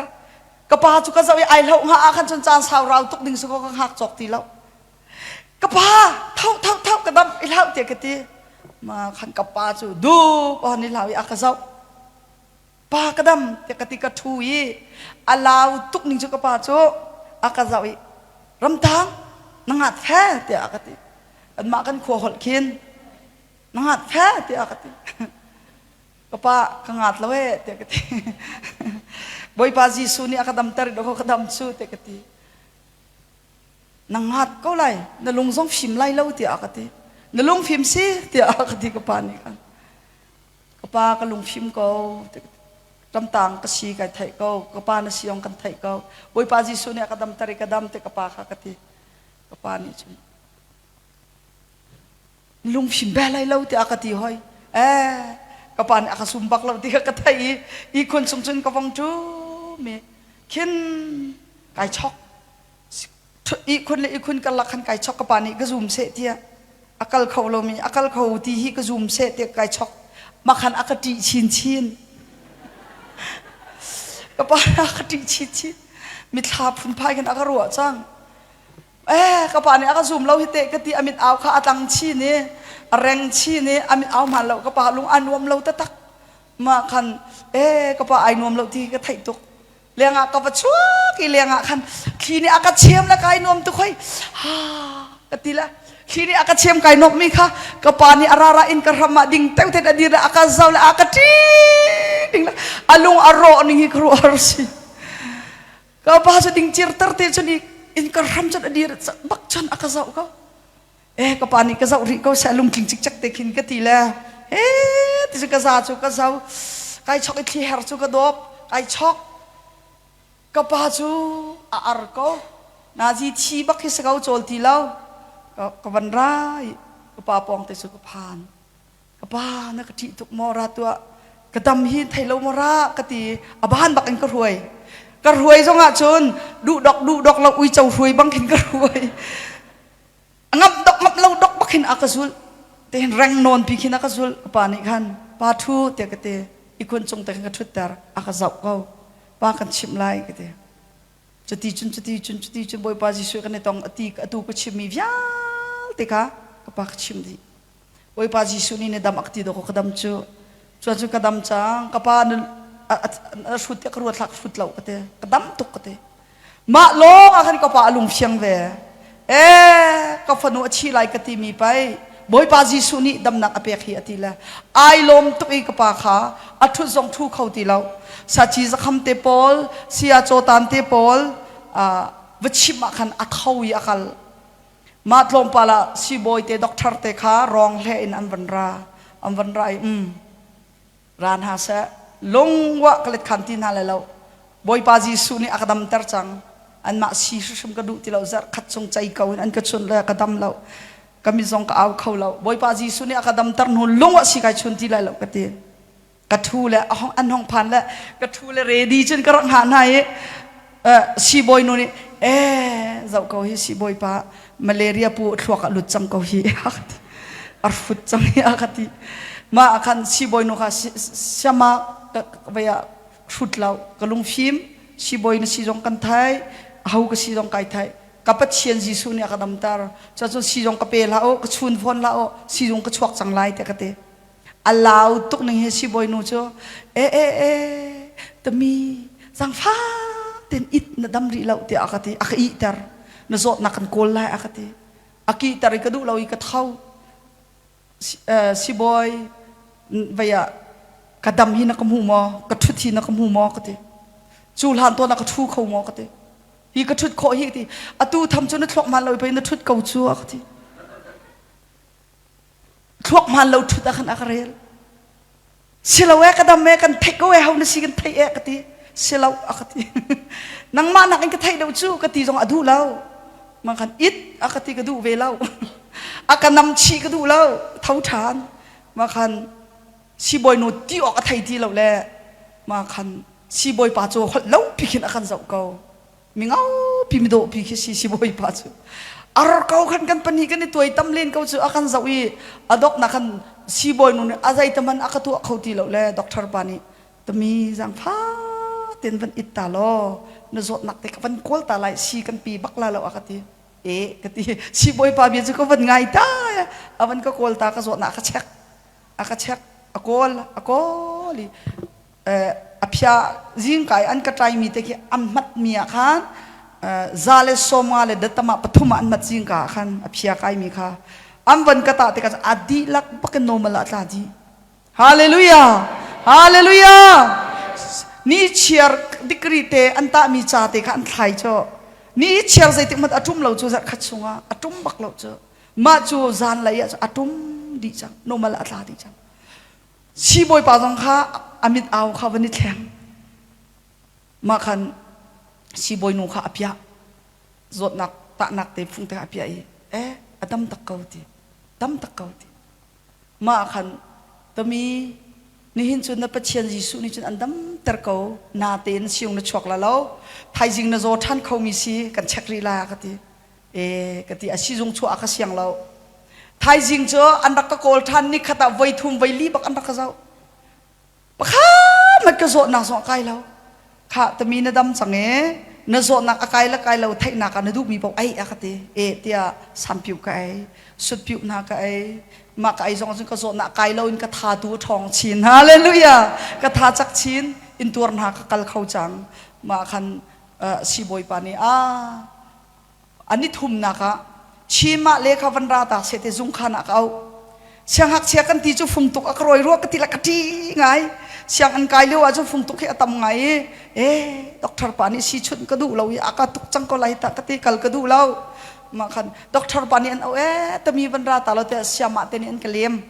ka pa cu ka zoh i ai hloh hnga ah khan cun caan sau rau tuk ding si ko ka hngak cawk ti lo ka pa tho tho tho ka dam i hlau tiah ka ti ma khan ka pa cu dup on i hlau i a ka zoh Pa ka dam tiah ka ti ka ṭhu i a lau tuk ning cu ka pa cu a ka zoh i ramtang na ngat fe tiah a ka ti. Kanmah kan khua holh khin na ngat fe tiah a ka ti. Ka pa ka ngat lo ee tiah ka ti. Bawipa Jesuh nih a ka damter i dawkaw ka dam cu tiah ka ti. Na ngat ko lai, na lung zong fim lai lo tiah a ka ti. Na lung fim si tiah a ka ti ka pa nih khan. Ka pa ka lungfim ko ramtang ka si kai theih ko ka pa na si ong kan theih ko Bawipa Jesuh nih a ka damter i ka dam te ka pa kha ka ti ka pa nih cun lungfim be lai lo tiah ka ti hoi eh ka pa nih a ka sum bak lo ti kha ka theih i ihkhun chung cun ka vong ṭu mi khin kai chok Ihkhun le ihkhun karlak khan kai chok ka pa nih ka zum seh tiah a kal kho lomi a kal kho ti hi ka zum seh tiah kai chok makhan a ka ṭih chinchin ka pa a ka ṭih chinchin mithla phunphai khin a ka ruah cang eh ka pa nih a ka zum lo hi teh ka ti a mit au kha a tlang chin i a reng chin i a mit au hmaan lo ka pa lung a nuam lo taktak. Mah khan e ka pa ai nuam lo ti ka theih tuk. Lengah ka va chuak i lengah khan thli nih a ka chem le kai nuam tuk hoi. Ha ka ti le thli nih a ka chem kai nuam mi kha ka pa nih a rara in ka hram ah ding teu ten a dir le a ka zau le a ka ṭi ding le a lung a rawh ning hi ka ruah har si. Ka pa cu ding cir ter te cun in ka hram cun a dir bak cun a ka zoh ko. Eh ka pa nih ka zoh rih ko seh lungtling cikcek te khin ka ti le he ti cu ka za cu ka zo kai chok i thli her cu ka dawp kai chok ka pa cu a ar ko nazi thi bak hi si ko cawl ti lo ka van rai ka pa pawng te cu ka phan ka pa na ka ṭih tuk maw ra tuah ka dam hi thei lo maw ra ka ti a ban bak in ka hruai ka hruai zong ah cun duh dok duh dok lo uico hruai bang khin ka hruai ngamh dok ngamh lo dok bak hin a ka zulh te hin reng nawn pi khin a ka zulh ka pa nih khan pa thu te ka ti ikhun cung te khan ka thutter a ka zoh ko pa kan chimh lai ka ti cuti cun cuti cun cuti cun Bawipa Jesuh kan i tong ati atu ka chimmi vialte kha ka pa ka chim dih Bawipa Jesuh nih na dam ak ti dawk ka dam cu cuan cun ka dam cang ka pa na hrut ka ruat hlak hrut lo ka ti ka dam tuk ka ti mah lawng ah khan ka pa a lung fiang ve e ka fanu a chi lai ka ti mi pai Bawipa Jesuh nih damnak a pek hi a ti le ai lawm tuk i ka pa kha a ṭhut zong ṭhu kho ti lo saci zakham te pawl sia cawtan te pawl va chimh ah khan a tho i a kal Mah tlawmpal ah siibawi te doctor te kha rawng hle in an van ra. An van ra i um ra hna seh. Lungwah ka let khan ti hna lai lo. Bawipa Jesuh nih a ka damter cang. Anmah si hrimhrim ka duh ti lo. Zarh khat chung cei ko in an ka chunh le ka dam lo. Ka mit zong ka au kho lo. Bawipa Jesuh nih a ka damter hnu lungwah si kai chun ti lai lo ka ti. Ka ṭhu le an hong phan le ka ṭhu le ready cun ka rak hngah hna i siibawi nu nih eh zoh ko hi siibawi pa malaria pu thluak a lut cang ko hi a hrut cang hi a ka ti mah ah khan siibawi nu kha siama vei ah hrut lo ka lungfim siibawi na si zong kan thai aho ka si zong kai thai ka Pathian Jesuh nih a ka damter cuacun siizung ka pe hlah u ka chun fawn hlah u siizung ka chuak cang lai tiah ka ti A lau tuk ning hi sibawi nu cu e e e tami zangfa ten it na dam rih lo tiah a ka ti a ka ihter na zawtnak kan kawl lai a ka ti a kihter i ka duh lo i ka tho sibawi vei ah ka dam hi na ka hmu maw ka ṭhut hi na ka hmu maw ka ti cu hlan tuan ah ka ṭhu kho maw ka ti hi ka ṭhut khawh hi ti atu tham cu na thluak hmaan lo i pei na ṭhut ko cu a ka ti Thluak hmaan lo ṭhut ah khan a ka rel. Silo e ka dam e kan theih ko e ho na si kan theih e ka ti. Silo a ka ti. Nangmah nak in ka theih deuh cu ka ti zong a duh lo. Mang khan it a ka ti ka duh ve lo. A ka nam chih ka duh lo. Tho ṭhan. Ma khan siibawi nu ti awk a thei ti lo le ma khan siibawi pa cu holh lo pi khin a kan zoh ko. Mingaupi midawhpi khi si si bawipa cu ar ko khan kan pahnih kan i tuai tam len ko cu a kan zoh i a dok na khan siibawi nu nih a zei taman a ka tuah kho ti lo le doctor pa nih tami zangfa ten van it ta law na zawtnak te ka van kawl ta lai si kan pi bak la lo a ka ti e ka ti siibawi pa bia cu ka van ngai ta a van ka kawl ta ka zawtnak a ka check a ka check a kawl a kawl i a phia zingka i an ka ṭaimi te khi an hmatmi ah khan za le 50 le datama pathum ah an hmat zingka ah khan a phia kaimi kha an van ka tah tikah a dihlak bakin normal ah a tla dih hallelujah hallelujah ni chiar degree te an tahmi ca te kha an thlai cu ni chiar zeitik hmanh a ṭum lo cu zarh khat chungah a ṭum bak lo cu mah cu zan lei ah a ṭum dih cang normal ah a tla dih cang Siibawipa zong kha a mit au kha van i thleng. Mah khan siibawi nu kha a piah. Zawtnak tahnak te fung te a piah i eh a dam tak ko ti. Dam tak ko ti. Mah khan tami nihin cun na Pathian Jesuh nih cun an damter ko. Na tein siung na chuak la lo. Thaizing na zaw ṭhan khomi si kan check rih la ka ti. E ka ti a sizung chuah a ka siang lo. Thaizing cu an rak ka kawl ṭhan ni khat ah voi thum voi li bak an rak ka zoh. Pakhat mat ka zawtnak zong a kai lo. Khah tami na dam cang e. Na zawtnak a kai le kai lo theihnak ah na duhmi paoh ei a ka ti. E tiah sampiu ka ei, sutpiu hna ka ei. Mah ka ei zong cun ka zawtnak kai lo in ka tha tu a ṭhawng chin. Hallelujah! Ka tha cak chin. Intuar hna ka kal kho cang. Mah khan siibawipa nih a an i thumnak ah Chin ah le kha van ra ta seh te zungkhan ah ka auh. Siangngakchia kan ti cu fungtuk a ka rawi rua ka ti la ka ṭi ngai. Sianginn kai lio ah cun fungtuk hi a tam ngai i e doctor pa nih si chunh ka duh lo i a ka tuk cang ko lai ta ka ti kal ka duh lo. Mah khan doctor pa nih an auh e tami van ra ta lo tiah siamah te nih an ka lem.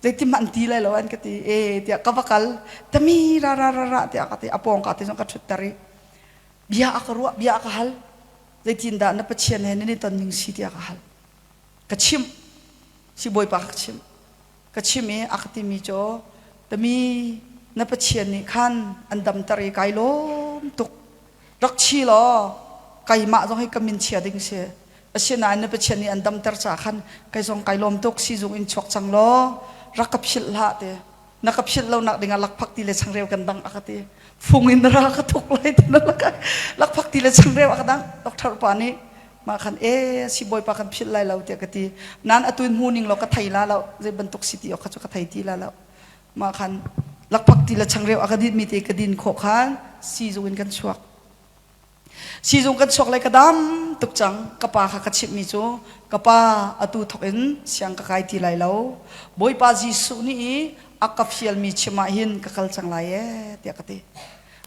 Zeitim an ti lai lo an ka ti e tiah ka va kal tami ra ra ra ra tiah ka ti a pawng ka te zong ka ṭhut ter i bia a ka ruah bia a ka hal. Zeitindah na Pathian he nan i ton ning si tiah ka hal. Ka chimh. Sibawipa ka chimh. Ka chimh i a ka timi cu tami na Pathian nih khan an damter i kai lawm tuk. Rak chi law keimah zong hi ka min chia ding si. Asinain na Pathian nih an damter caah khan kei zong kai lawm tuk sizung in chuak cang law rak ka philh hlah ti. Na ka philh lo nak dingah lakphak ti le changreu kan dang a ka ti. Fung in ra ka thuk lai ti na lakphak ti le changreu a ka dang. Doctor pa nih mah khan e si bawipa kan philh lai lo tiah ka ti. Nan atu in hmu ning law ka thei la lo. Zei bantuk si ti awk kha cu ka thei ti la lo. Mah khan lakphak ti le changreu a ka din mi te ka din khawh khan siizung in kan chuak. Siizung kan chuak le ka dam tuk cang. Ka pa kha ka chimhmi cu ka pa atu thawk in siang ka kai ti lai lo. Bawipa Jesuh nih a ka fialmi chim ah hin ka kal cang lai ee tiah ka ti.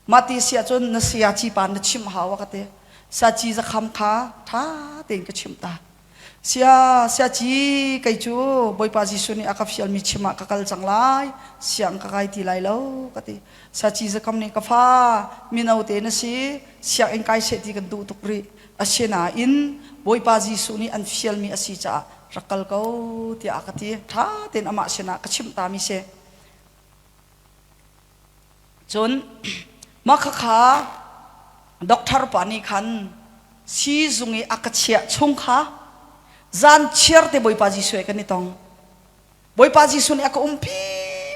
Mah ti si ahcun na sayaci pa na chimh hau a ka ti. Saci zakham kha ṭha tein ka chimh ta. Sia siaci kei cu Bawipa Jesuh nih a ka fialmi chim ah ka kal cang lai siang ka kai ti lai lo ka ti. Saci zakam nih ka fa mino te na si sianginn kai seh ti kan duh tuk rih. Asinain Bawipa Jesuh nih an fialmi a si caah rak kal ko tiah a ka ti. Ṭha tein amah sinah ka chimh tami si. Cun mah khakha doctor pa nih khan siizung i a ka chiah chung kha zan chiar te Bawipa Jesuh he kan i tong. Bawipa Jesuh nih a ka umpi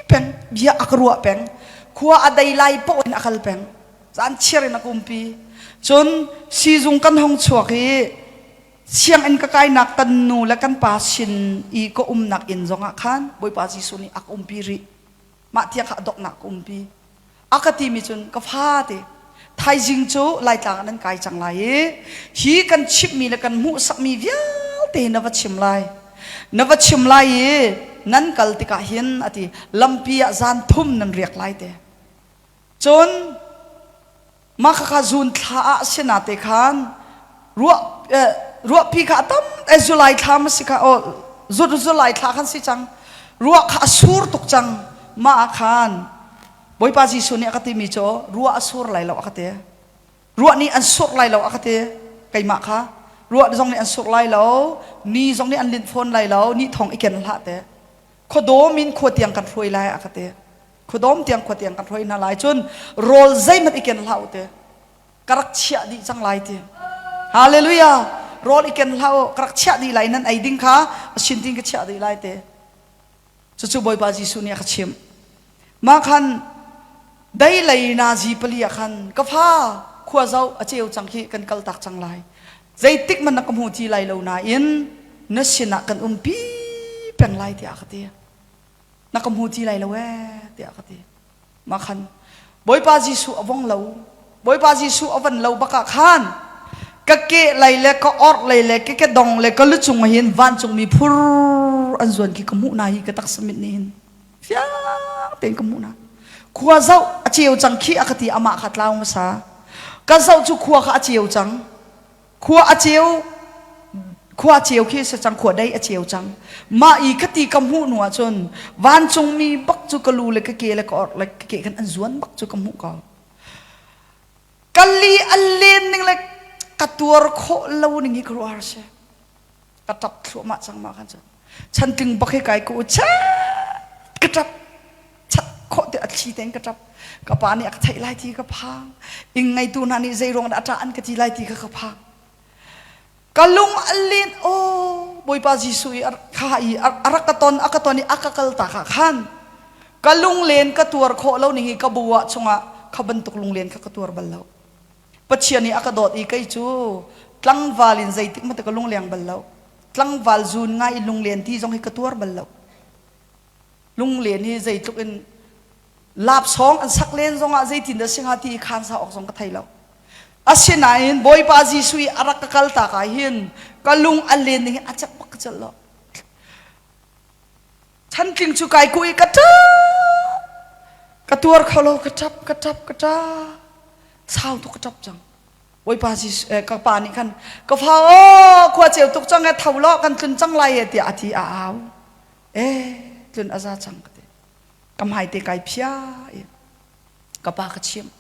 peng, bia a ka ruah peng, khua a dei lai paoh in a kal peng. Zan chiar in a ka umpi. Cun siizung kan hong chuak i sianginn ka kainak kan nu le kan pa sin i ka umnak inn zongah khan Bawipa Jesuh nih a ka umpi rih. Mah tiang kha a donghnak ka umpi. A ka timi cun ka fate thaizing cu Laitlang ah nan kai cang lai i hi kan chimhmi le kan hmuhsakmi vialte hi na va chim lai. Na va chim lai i nan kal tikah hin a ti lampi ah zan thum nan riak lai te. Cun mah khakha June thla ah a si nate khan ruah ruahpi kha a tam eh July thla ma si kha oh July thla khan si cang ruah kha a sur tuk cang mah ah khan Bawipa Jesuh nih a ka timi cu ruah a sur lai lo a ka ti ruah nih an sur lai lo a ka ti keimah kha ruah zong nih an sur lai lo ni zong nih an linh fawn lai lo ni thong i ken hlah te khuadawm in khua tiang kan hruai lai a ka ti khuadawm tiang khua tiang kan hruai hna lai cun rawl zeihmanh i ken hlah u ti ka rak chiah dih cang lai ti hallelujah rawl i ken hlah u ka rak chiah dih lai nan ei ding kha a sin tin ka chiah dih lai ti cucu bawipa Jesuh nih a ka chimh mah khan dei lei nazi pali ah khan ka fa khua zoh a ceu cang khi kan kal tak cang lai zeitik man na ka hmu ti lai lo nain na sinah kan umpi peng lai tiah ka ti na ka hmu ti lai lo ee tiah ka ti mah khan Bawipa Jesuh a vong lo Bawipa Jesuh a van lo bak ah khan ka ke lei le ka orh lei le ka kedong le ka lucung hin vancungmi phur an zuan khi ka hmuh na hi ka taksa mit nih hin fiang tein ka hmuh na khua zoh a ceu cang khi a ka ti amah kha tlau hmasa ka zoh cu khua kha a ceu cang Khua a ceu khua ceu khi si cang khua dei a ceu cang mah i khati ka hmuh hnu ahcun vancungmi bak cu ka lu le ka ke le ka orh le ka ke khan an zuan bak cu ka hmuh ko ka li a len ning le ka tuar khawh lo ning hi ka ruah har si ka ṭap thluahmah cang mah khan cun chantling bak hi kai ku chat ka ṭap chat khawh te a thli tein ka ṭap ka pa nih a ka theih lai ti ka phang ing ngeitu hna nih zei ruang dah a ṭah an ka ti lai ti kha ka phang ka lung a lin aw Bawipa Jesuh i kha i a rak ka ton a ka ton i a ka kal ta kha khan ka lunglen ka tuar khawh lo ning hi ka bu ah chungah kha bantuk lunglen kha ka tuar bal lo. Pathian nih a ka dawt i kei cu tlangval in zeitik hmanh ka lungleng bal lo. Tlangval zuun ngai i lunglen ti zong hi ka tuar bal lo. Lunglen hi zeitluk in lapsawng an sak len zongah zeitin dah si hnga ti i khaan sa awk zong ka thei lo. Asinain Bawipa Jesuh i a rak ka kal tak ah hin ka lung a len ning hi a cek bak ka celh lo. Chantling cu kai kuh i ka ṭap. Ka tuar kho lo, ka ṭap, ka ṭap, ka ṭap. Sau tuk ka ṭap cang. Bawipa Jesuh, eh, ka pa nih khan ka fa aw khua ceu tuk cang e tho law kan tlun cang lai e tiah a ti a au. Eh tlun a za cang ka ti. Ka hmai te kai phia i ka pa ka chimh.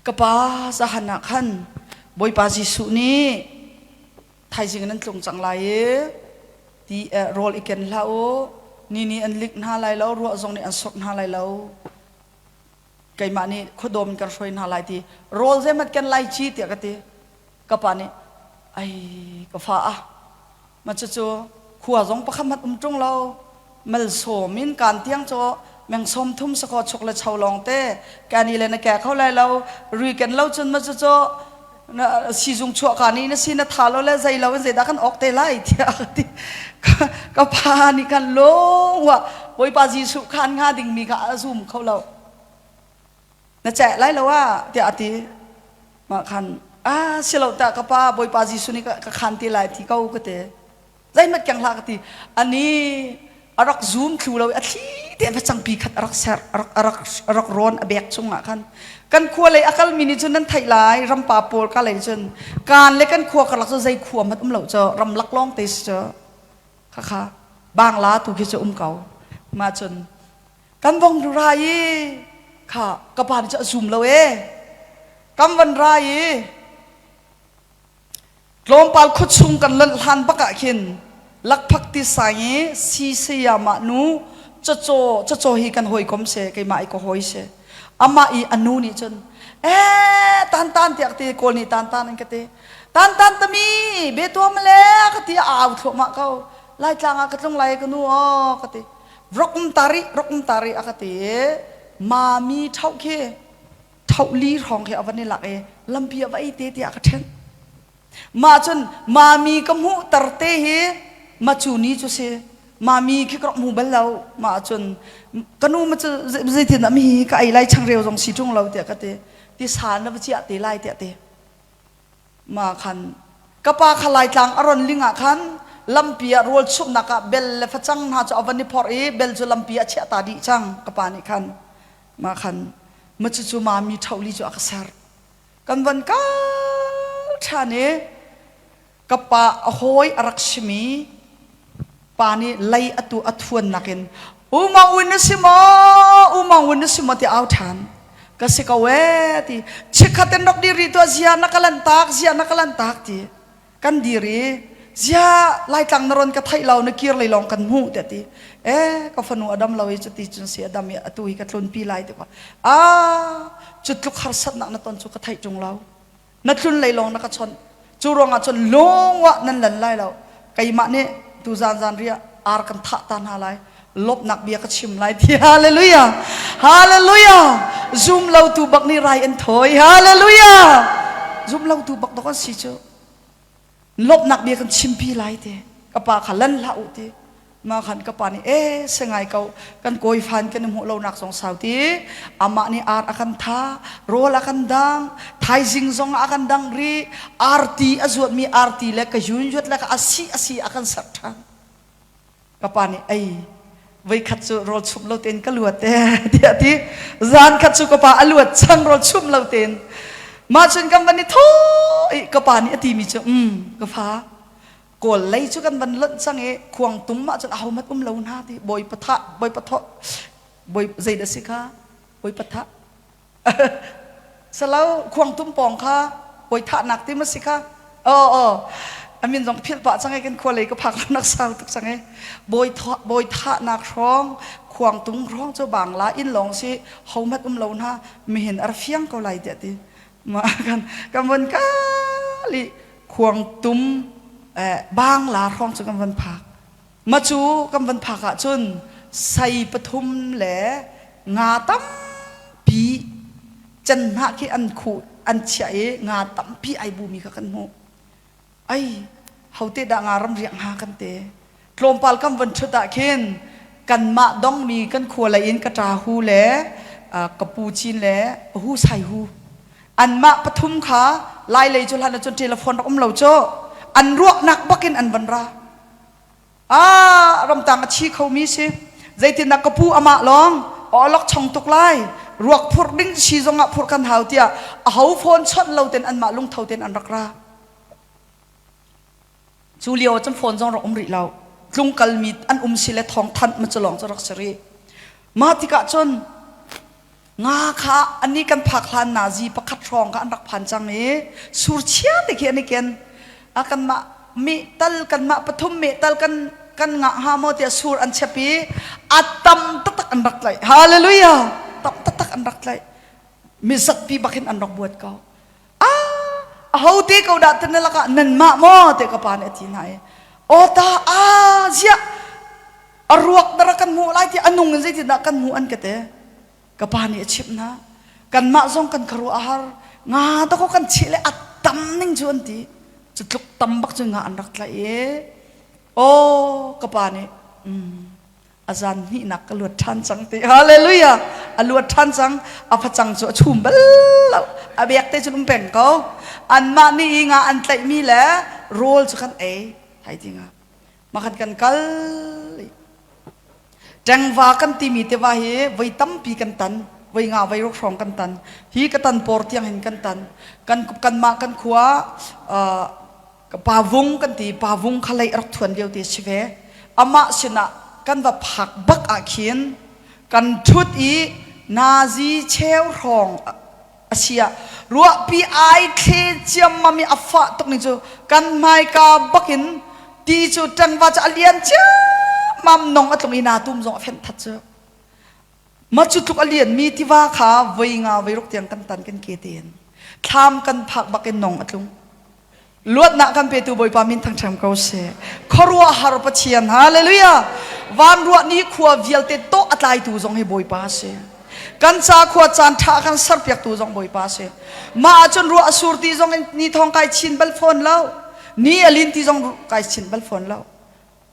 Ka pa zahan ah khan Bawipa Jesuh nih thaizing nan tlung cang lai i ti eh, rawl i ken hlah u ni nih an lik hna lai lo ruah zong nih an sawk hna lai lo keimah nih khuadawm in kan hruai hna lai ti rawl zeimat ken lai ci tiah ka ti ka pa nih ai ka fa ah ma cucu khua zong pakhat hmanh um ṭung lo malsawm in kaan tiang cu meng sawm thum sakaw chuk le cho lawng te kani le na ke kho lai lo rui ken lo cun ma cucu na sizung chuah ka ni na si na tha lo le zei lo in zeidah kan ok te lai tiah ka ti ka pa nih khan lung wa Bawipa Jesuh khan hnga ding mi kha a zum kho lo na ceh lai lo ah tiah a ti mah khan ah si lo ta ka pa Bawipa Jesuh nih ka khan te lai ti ko ka ti zeihmanh keng hlah ka ti ani a rak zoom thlu lo a thli te facangpi khat a rak ser a rak a rak a rak rawn a bek chungah khan kan khua lei a kalmi nih cun nan theih lai rampa pawl ka lei cun kaan le kan khua karlak cu zei khua hmanh um lo cu ramlak lawng te si cu khakha bangla tu khi cu um ko mah cun kan vong ra i kha ka pa nih cu a zoom lo e kan van ra i Tlawmpal khuachung kan lanh hlan bak ah khin lakphak ti sang i si sayamah nu cacaw cacaw hi kan hawikom si keimah i ka hawi si amah i a nu nih cun ee tan tan tiah ka ti kawl nih tan tan an ka ti tan tan tami be tuam le ka ti a au thluahmah ko laitlang ah ka tlung lai ka nu aw ka ti rok um tari rok um tari a ka ti i mami ṭhauh khi thohli hrawng khi a van i lak i lampi a va ei te tiah ka ṭhen mah cun mami ka hmuh tar te hi macu ni cu si mami khi ka rak hmu bal lo mah cun ka nu ma cu zeitin dah mi hi ka ei lai changreu zong si ṭung lo tiah ka ti ti sa na va ciah te lai tiah ti ma khan ka pa kha laitlang a ron ling ah khan lampi ah rawl chumhnak ah bel le facang hna cu a van i phorh i bel cu lampi ah chiah ta dih cang ka pa nih khan Mah khan ma cucu mami ṭhohli cu a ka ser. Kan van kal ṭhan i ka pa a hawi a rak simi pa nih lei atu a thuannak in U Maung Win na si maw? U Maung Win na si maw ti au ṭhan. Ka si ko ee ti. Chikkhat in rak dir rih tuah zia na ka lan tak zia na ka lan tak ti. Kan dir i ziah Laitlang na ron ka theih lo na kir lei lawng kan hmuh tiah ti eh ka fanu a dam lo i cuti cun si a dam i atu hi ka tlunpi lai ti ah cu tluk harsatnak na ton cu ka theih ṭung lo na tlun lei lawng na ka chawnh cu ruangah cun lungwah nan lan lai lo keimah nih tu zan zan riah ar kan thah ta hna lai lawmhnak bia ka chim lai ti hallelujah hallelujah zum lo tu bak nih rai an thawi hallelujah zum lo tu bak dok an si cu lawmhnak bia kan chimpi lai te ka pa kha lan hlah u ti ma khan ka pa nih e sengai ko kan kawi fan kan i hmuh lonak zong sau ti amah nih ar a kan tha rawl a kan dang thaizing zong a kan dang ri arti a zuatmi arti le ka yun zuat le ka asi asi a kan ser ṭhan Ka pa nih ei voikhat cu rawl chumh lo tein ka luat ee tiah a ti. Zan khat cu ka pa a luat cang rawl chumh lo tein. Mah cun kan van i thaw i ka pa nih a timi cu um ka fa kawl lei cu kan van lonh cang i khuang tum ah cun ahohmanh um lo hna ti bawipa thah bawipa thawh bawi zeidah si kha bawipa thah Salo khuangtum pawng kha hawi thahnak ti ma si kha aw aw amin zong philh pah cang e kan khua lei ka phak nak sau tuk cang e bawi bawi thahnak hrawng khuangtung hrawng cu bangla inn lawng si homat um lo hna mihin ar fiang ko lai tiah ti ma kan kan von kali khuangtum eh, bangla hrawng cu kan von phak Ma cu kan van phak ahcun sei pathum le nga tampi cenhnah khi an khuh. an chiah i nga tampi ai bumi kha kan hmuh. Ai, hote dah nga ram riak hnga kan te. Tlawmpal kan van ṭhut ah khin kanmah dongmi kan khua lei in ka ṭa hu le ka pu cin le hu sai hu anmah pathum kha lai lei cu hlan ahcun telephone rak um lo cu an ruahnak bakin an van ra. Ah, ramtang a thi khomi si. Zeitindah ka pu amah lawng awlok chong tuk lai. Ruak phurh ding si zongah phurh kan hau tiah a ho phone chawnh lo ten anmah lungtho ten an rak ra. Cu lio cun phone zong rak um rih lo. Tlungkal mi an um si le thawng thanh ma cu lawng cu rak si rih. Mah tikah cun Nga kha ani kan phak hlan nazi pakhat hrawng kha an rak phan cang i sur chia te khi an i ken. A kanmah mi tal kanmah pathum me tal kan kan ngah hnga maw tiah sur an chep i a tam taktak an rak tlaih. Hallelujah! Tam taktak an rak tlaih. Mi zatpi bak in an rak buat ko. Ah, aho te ko dah tan lakah nanmah maw te ka pa nih a ti hna i aw ta ah ziah a ruak dara kan hmuh lai ti a nung in zeitindah kan hmuh an ka te ka pa nih a chimh hna kanmah zong kan kharuah a har nga dakaw kan cheh le a tam ning cu an ti cu tluk tam bak cu nga an rak tlaih i aw ka pa nih a zan hnihnak ka luat ṭhan cang ti hallelujah a luat ṭhan cang a facang cu a chum bal lo a bek te cun um peng ko anmah nih nga an tlaihmi le rawl cu kan ei thai ti nga Makhat kan kal Ṭengva kan timi tiva hi voi tampi kan tan voi nga voi ruk hrawng kan tan hi ka tan por tiang hin kan tan kan kanmah kan khua pavung kan ti pavung kha lei rak thuan lio te si ve amah sinah kan va phak bak ah khin kan ṭhut i nazi cheu hrawng a si ah ruahpi ai thle ciammam i a fah tuk ni cu kan hmaika bakin ti cu ṭangva cu a lian ciammam nong a tlung i naa tum zong a fenh that cu ma cu tluk a lian mi tiva kha voi nga voi ruk tiang kan tan kan ke tein thlam kan phak bakin nong a tlung Luatnak kan petu Bawipa min thangṭhat ko seh. Khuaruahhar Pathian, hallelujah. Van ruah ni khua vialte tawh a tlaitu zong hi Bawipa a si. Kan ca khua caan ṭha kan serpiaktu zong Bawipa a si. Mah ahcun ruah a sur ti zong in ni thawng kai chin bal fawn lo. Ni a lin ti zong kai chin bal fawn lo.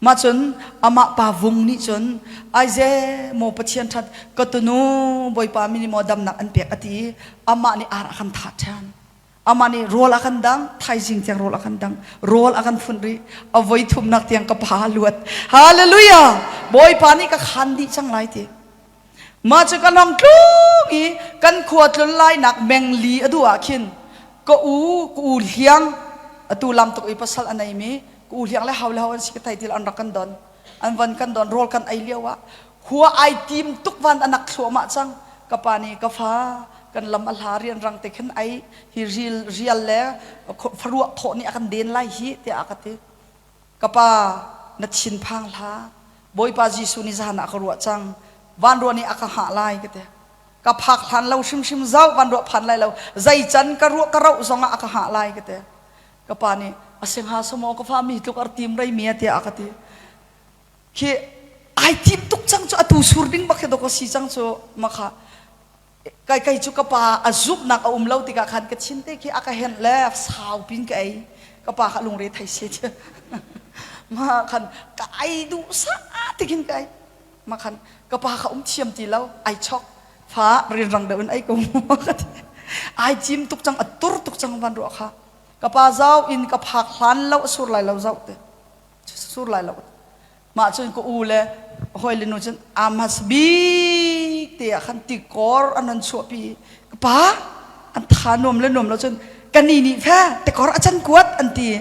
Mah cun amah pa vung nih cun aize maw Pathian ṭhat ka tunu Bawipa min maw damnak an pek a ti i amah nih ar a kan thah ṭhan. Amah nih rawl a kan dang, thaizing tiang rawl a kan dang, rawl a kan funh rih. A voi thumnak tiang ka pa a luat. Hallelujah! Bawipa nih ka khan dih cang lai ti. Mah cu kan hong tlung i kan khua tlun lainak mengli a duh ah khin ka u ka u hliang atu lam tuk i pasal a neimi ka u hliang le hau le hau an si ka thei til an rak kan don an van kan don rawl kan ei lio ah Khua ai tim tuk van a nak thluahmah cang. Ka pa nih ka fa kan lam a hla rianrang te khin ai hi ril rial le faruah thawh nih a kan den lai hi tiah a ka ti. Ka pa na thin phang hla. Bawipa Jesuh nih zahan ah ka ruah cang. Van ruah nih a ka hngah lai ka ti. Ka phak hlan lo hrimhrim zau van ruah phan lai lo. Zei can ka ruah ka roh zong ah a ka hngah lai ka ti. Ka pa nih a si hnga samaw ka fa mi tluk ar tim rei mi a tiah a ka ti. Khi ai tim tuk cang cu atu sur ding bak khi dawk a si cang cu makha kai kai cu ka pa a zumhnak a um lo tikah khan ka thin te khi a ka henh le sau pin ka ei ka pa kha lungre thei se ti ma khan ka ai duh sa tikin ka ai ma khan ka pa kha um thiam ti lo ai chok fa rinrang deuh in ai ko ai cim tuk cang a tur tuk cang van ruah kha ka pa zau in ka phak hlan lo a sur lai lo zau te sur lai lo mah cun ka u le hawi le nu cun amas bik te ah khan tikor an an chuahpi ka pa an tha nuam le nuam lo cun ka ni nih fe tikor a can kuat an ti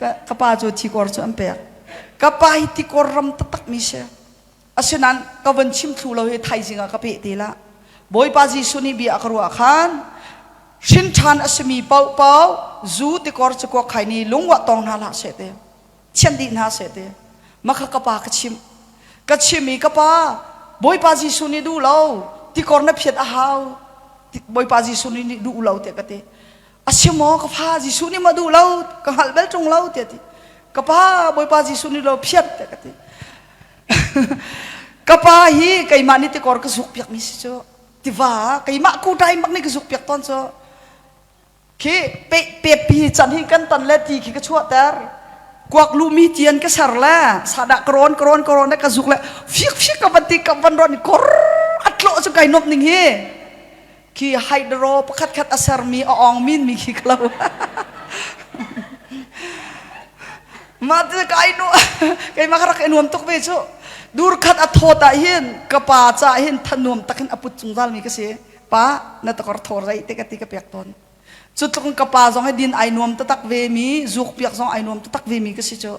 ka, ka pa cu tikor cu an pek ka pa hi tikor ram taktak mi si asinain ka von chim thlu lo hi thaizing ah ka peh te la Bawipa Jesuh nih bia a ka ruah khan hrin ṭhan a simi paohpaoh zu tikor cu kuak khai ni lungwah tong hna hlah seh te thianh dih hna seh ti makha ka pa ka chimh ka chim i ka pa Bawipa Jesuh nih duh lo tikor na phiat a hau Bawipa Jesuh nih duh lo tiah ka ti a si maw ka fa Jesuh nih ma duh lo ka hngalh bel ṭung lo tiah ti ka pa Bawipa Jesuh nih lo phiat tiah ka ti ka pa hi keimah nih tikor ka zuk piak mi si cu tiva keimah kutai mak nih ka zuk piak tawn cu. Khi pe pe pi chan hi kan tan le ti khi ka chuahter. Kuak lumi tian ka ser le sadah ka rawn ka rawn ka rawn le ka zuk le fik fik ka van ti ka van rawn kor a tlawh cu kai nuamh ning hi. Khi hydro pakhat khat a sermi a ong min mi khi ka lo. Mah ti kai nu keimah ka rak i nuam tuk ve cu. Dur khat a thawt ah hin ka pa ca hin thanuam takin a put zungzal mi ka si. Pa na takor thawr zai te ka ti ka pek tawn. Cu tluk ka pa zong hi din ai nuam taktak ve mi, zuk piak zong ai nuam taktak ve mi ka si cu.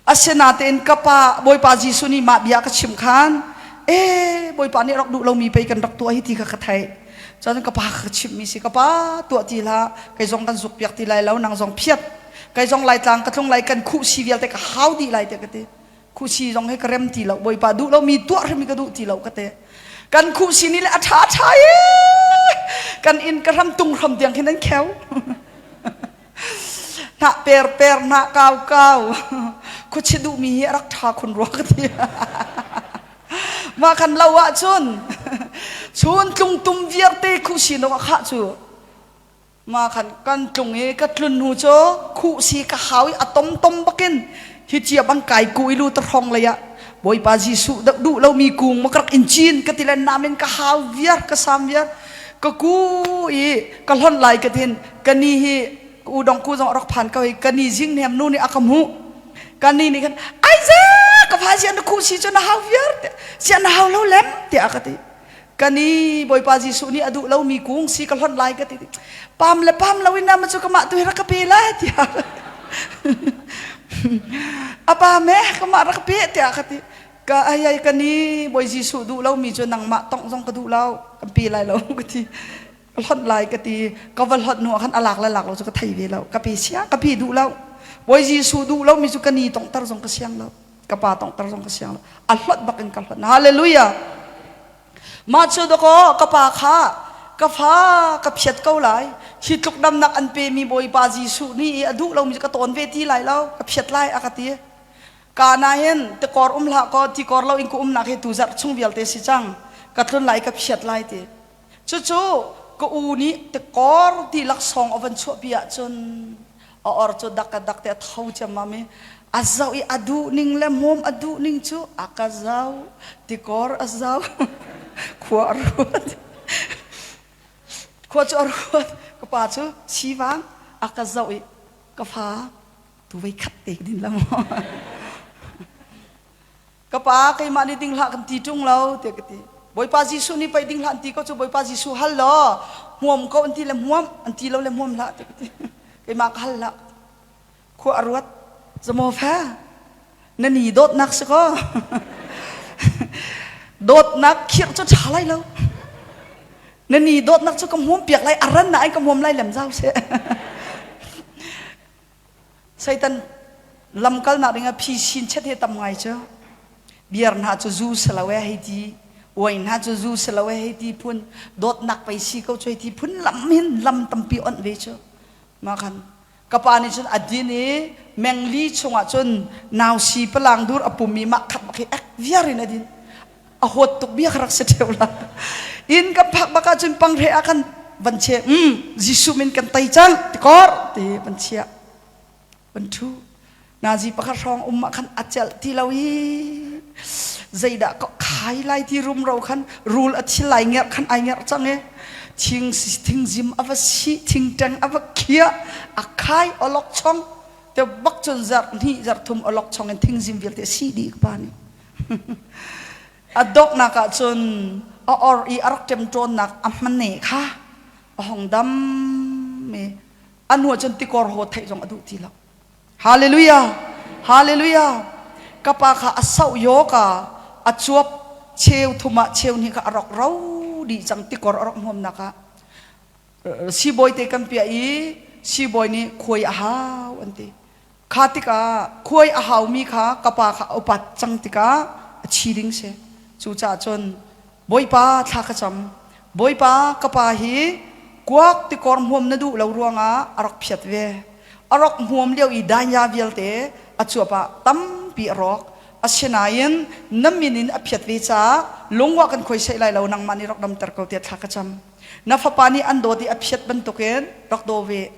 Asinatein ka pa Bawipa Jesuh nih mah bia ka chim khan e Bawipa nih rak duh lomi pei kan rak tuah hi ti kha ka theih. Cun ka pa ka chimhmi si ka pa tuah ti hlah kei zong kan zuk piak ti lai lo nang zong phiat kei zong laitlang ka tlung lai kan khuhsi vialte ka hau dih lai tiah ka ti. Khuhsi zong hi ka rem ti lo Bawipa duh lomi tuah hrim hi ka duh ti lo ka ti. Kan khuhsi nih le a ṭha ṭha i kan inn ka hram tung hram tiang khin an kheu. Hnah per per hnah kau kau khuachi duhmi hi a rak ṭha khun rua ka ti. Mah khan lo ahcun chun tlung tum vialte khuhsi no a khah cu ma khan kan tlung i ka tlun hnu cu khuhsi ka hau i a tom tom bakin hi cia bang kai ku i lu ta hrong lei ah Bawipa Jesuh duh lomi kung ma ka rak in cin ka ti le namin ka hau viar ka sam viar ka ku i ka hlonh lai ka tin ka ni hi u dong ku zong rak phan ko i ka ni zing nem nu nih a ka hmuh ka ni nih khan ai za ka fa sian na khuhsi cu na hau viar sian na hau lo lem tiah a ka ti ka ni Bawipa Jesuh nih a duh lomi kung si ka hlonh lai ka ti pam le pam lo in nama cu ka mah tu hi rak ka pe lai tiah a pa me ka mah rak pe tiah ka ti ka ai ai ka ni Bawi Jesuh duh lomi cu nangmah tongh zong ka duh lo kan pe lai lo ka ti ka hlonh lai ka ti ka va hlonh hnu ah khan a lak le lak lo cu ka thei ve lo ka pe sia ka pe duh lo Bawi Jesuh duh lomi cu ka ni tonghter zong ka siang lo ka pa tonghter zong ka siang lo a hlonh bak in ka hlonh hallelujah mah cu dakaw ka pa kha ka fa ka phiat ko lai hi tluk damnak an pe mi Bawipa Jesuh nih i a duh lomi cu ka tawn ve ti lai lo ka phiat lai a ka ti ka na hin tikor um hlah kaw tikor lo in ka umnak hi tu zarh chung vialte si cang ka tlun lai ka phiat lai ti Cucu ka u nih tikor ti laksawng a van chuahpi ahcun a or cu dak ka dak te a tho ciammam i a zoh i a duh ning le hmawm a duh ning cu a ka zoh tikor a zoh khua a ruat khua cu a ruat ka pa cu sivang a ka zoh i ka fa tu vei khat te ka din la maw Ka pa keimah nih ding hlah kan ti ṭung lo tiah ka ti. Bawipa Jesuh nih pei ding hlah an ti ko cu Bawipa Jesuh hal law hmuam ko an ti le hmuam an ti lo le hmuam hlah tiah ka ti. Keimah ka hal hlah. Khua a ruat. Zamaw fa na ni dawtnak si kaw. Dawtnak khirh cu ṭha lai lo. Na ni dawtnak cu ka hmuam piak lai a ran na ai ka hmuam lai lem zau seh. Satan lamkalnak dingah phisin chet hi tam ngai cu. Beer hna cu zu si lo e hei ti, wine hna cu zu si lo e hei ti phun, dawtnak pei si ko cu hei ti phun lam hin lam tampi onh ve cu. Mah khan ka pa nih cun a din i mengli chungah cun nausi palang dur a pum i mah khat bak hi ek viar in a din. A huat tuk bia kha rak si ṭheo la. Inn kan phak bak ahcun pangre ah khan van che um Jesuh min kan tei cang tikor ti van chiah van ṭhu nazi pakhat hrawng um ah khan a celh ti lo i zeidah ka khai lai ti rumro khan rul a thil lai ngerh khan ai ngerh cang i thing thingzim a va si thingṭeng a va khiah a khai olok chong te bak cun zarh hnih zarh thum olok chong in thingzim vialte si dih ka pa nih A donghnak ah cun a or i a rak ṭemṭawnnak a hmane kha a hong dam i a hnu ah cun tikor haw theih zong a duh ti lo. Hallelujah! Hallelujah! Ka pa kha a soh yo ka a cuap cheu thum ah cheu hnih kha a rak ro dih cang tikor a rak hmuamnak ah siibawi te kan piah i siibawi nih khuai a hau an ti. Kha tikah khuai a haumi kha ka pa kha a upat cang tikah a thi ding si. Cucaah cun Bawipa thla ka cam. Bawipa ka pa hi kuak tikor hmuam na duh lo ruangah a rak phiat ve. A rak hmuam lio i danya vialte a cuap ah tampi a rawk. Asinain na min in a phiat ve caah lungwa kan khuaisaih lai lo nangmah nih rak damter ko tiah thla ka cam. Na fapa nih an dawt i a phiat bantukin rak daw ve.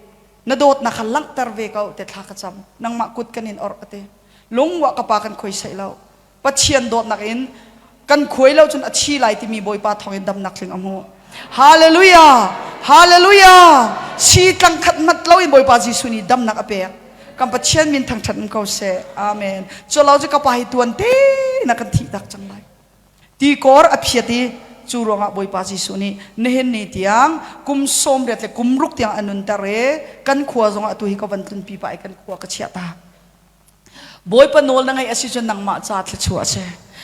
Na dawtnak kha langhter ve ko te thla ka cam. Nangmah kut kan in orh a ti. Lungwah ka pa kan khuai saih lo. Pathian dawtnak in kan khuai lo cun a thi lai timi Bawipa thawngin damnak tling a hmu. Hallelujah! Hallelujah! Si tlang khat mat lo in Bawipa Jesuh nih damnak a pek. Kan Pathian min thangṭhat um ko seh. Amen. Cu lo cu ka pa hi tuan te na kan thih tak cang lai. Tikor a phiat i cu ruangah Bawipa Jesuh nih nihin ni tiang kum 80 le kum ruk tiang a nunter i kan khua zongah atu hi ka van tlunpi pah i kan khua ka chiah ta. Bawipa nawl na ngaih a si cun nangmah ca thluachuah a si.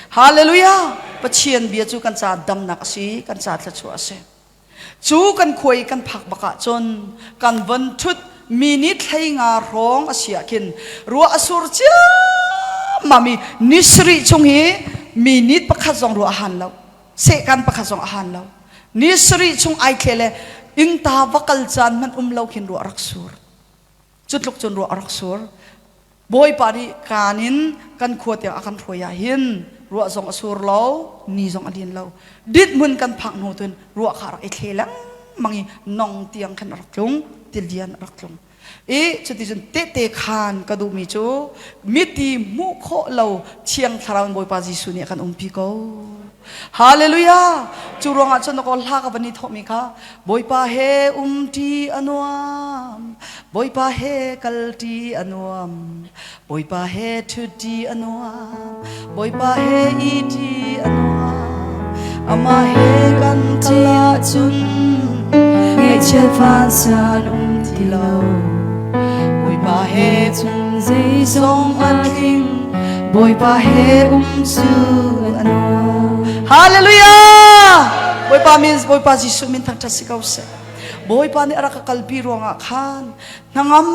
Hallelujah! Pathian bia cu kan ca damnak a si, kan ca thluachuah a si. Cu kan khua i kan phak bak ahcun kan von ṭhut minute hlei nga hrawng a si ah khin ruah a sur ciammam i ni sarih chung hi minute pakhat zong ruah a han lo. Sehkan pakhat zong a han lo. Ni sarih chung ai thle le innta va kal caan hmanh um lo khin ruah a rak sur. Cu tluk cun ruah a rak sur. Bawipa nih kaan in kan khua tiang a kan hruai ah hin ruah zong a sur lo, ni zong a lin lo. Dit hmun kan phak hnu tun ruah kha a rak i thle lengmang i nong tiang khan a rak tlung, tilian a rak tlung. I cuticun tehte khaan ka duhmi cu miti hmuh khawh lo Thiang Thlarau in Bawipa Jesuh nih a kan umpi ko. Hallelujah! Cu ruangah cun na kawl hla ka van i thawhmi kha Bawipa he umṭi a nuam, Bawipa he kalṭi a nuam, Bawipa he ṭhutṭi a nuam, Bawipa he ihṭi a nuam. Amah he kan kal ahcun ngaihchiat vansan um ti lo. Bawipa he um zeizong a tling, Bawipa he um cu a nuam. Hallelujah! Bawipa min Bawipa Jesuh min thangṭhat si ko seh. Bawipa nih a rak ka kalpi ruangah khan hnangam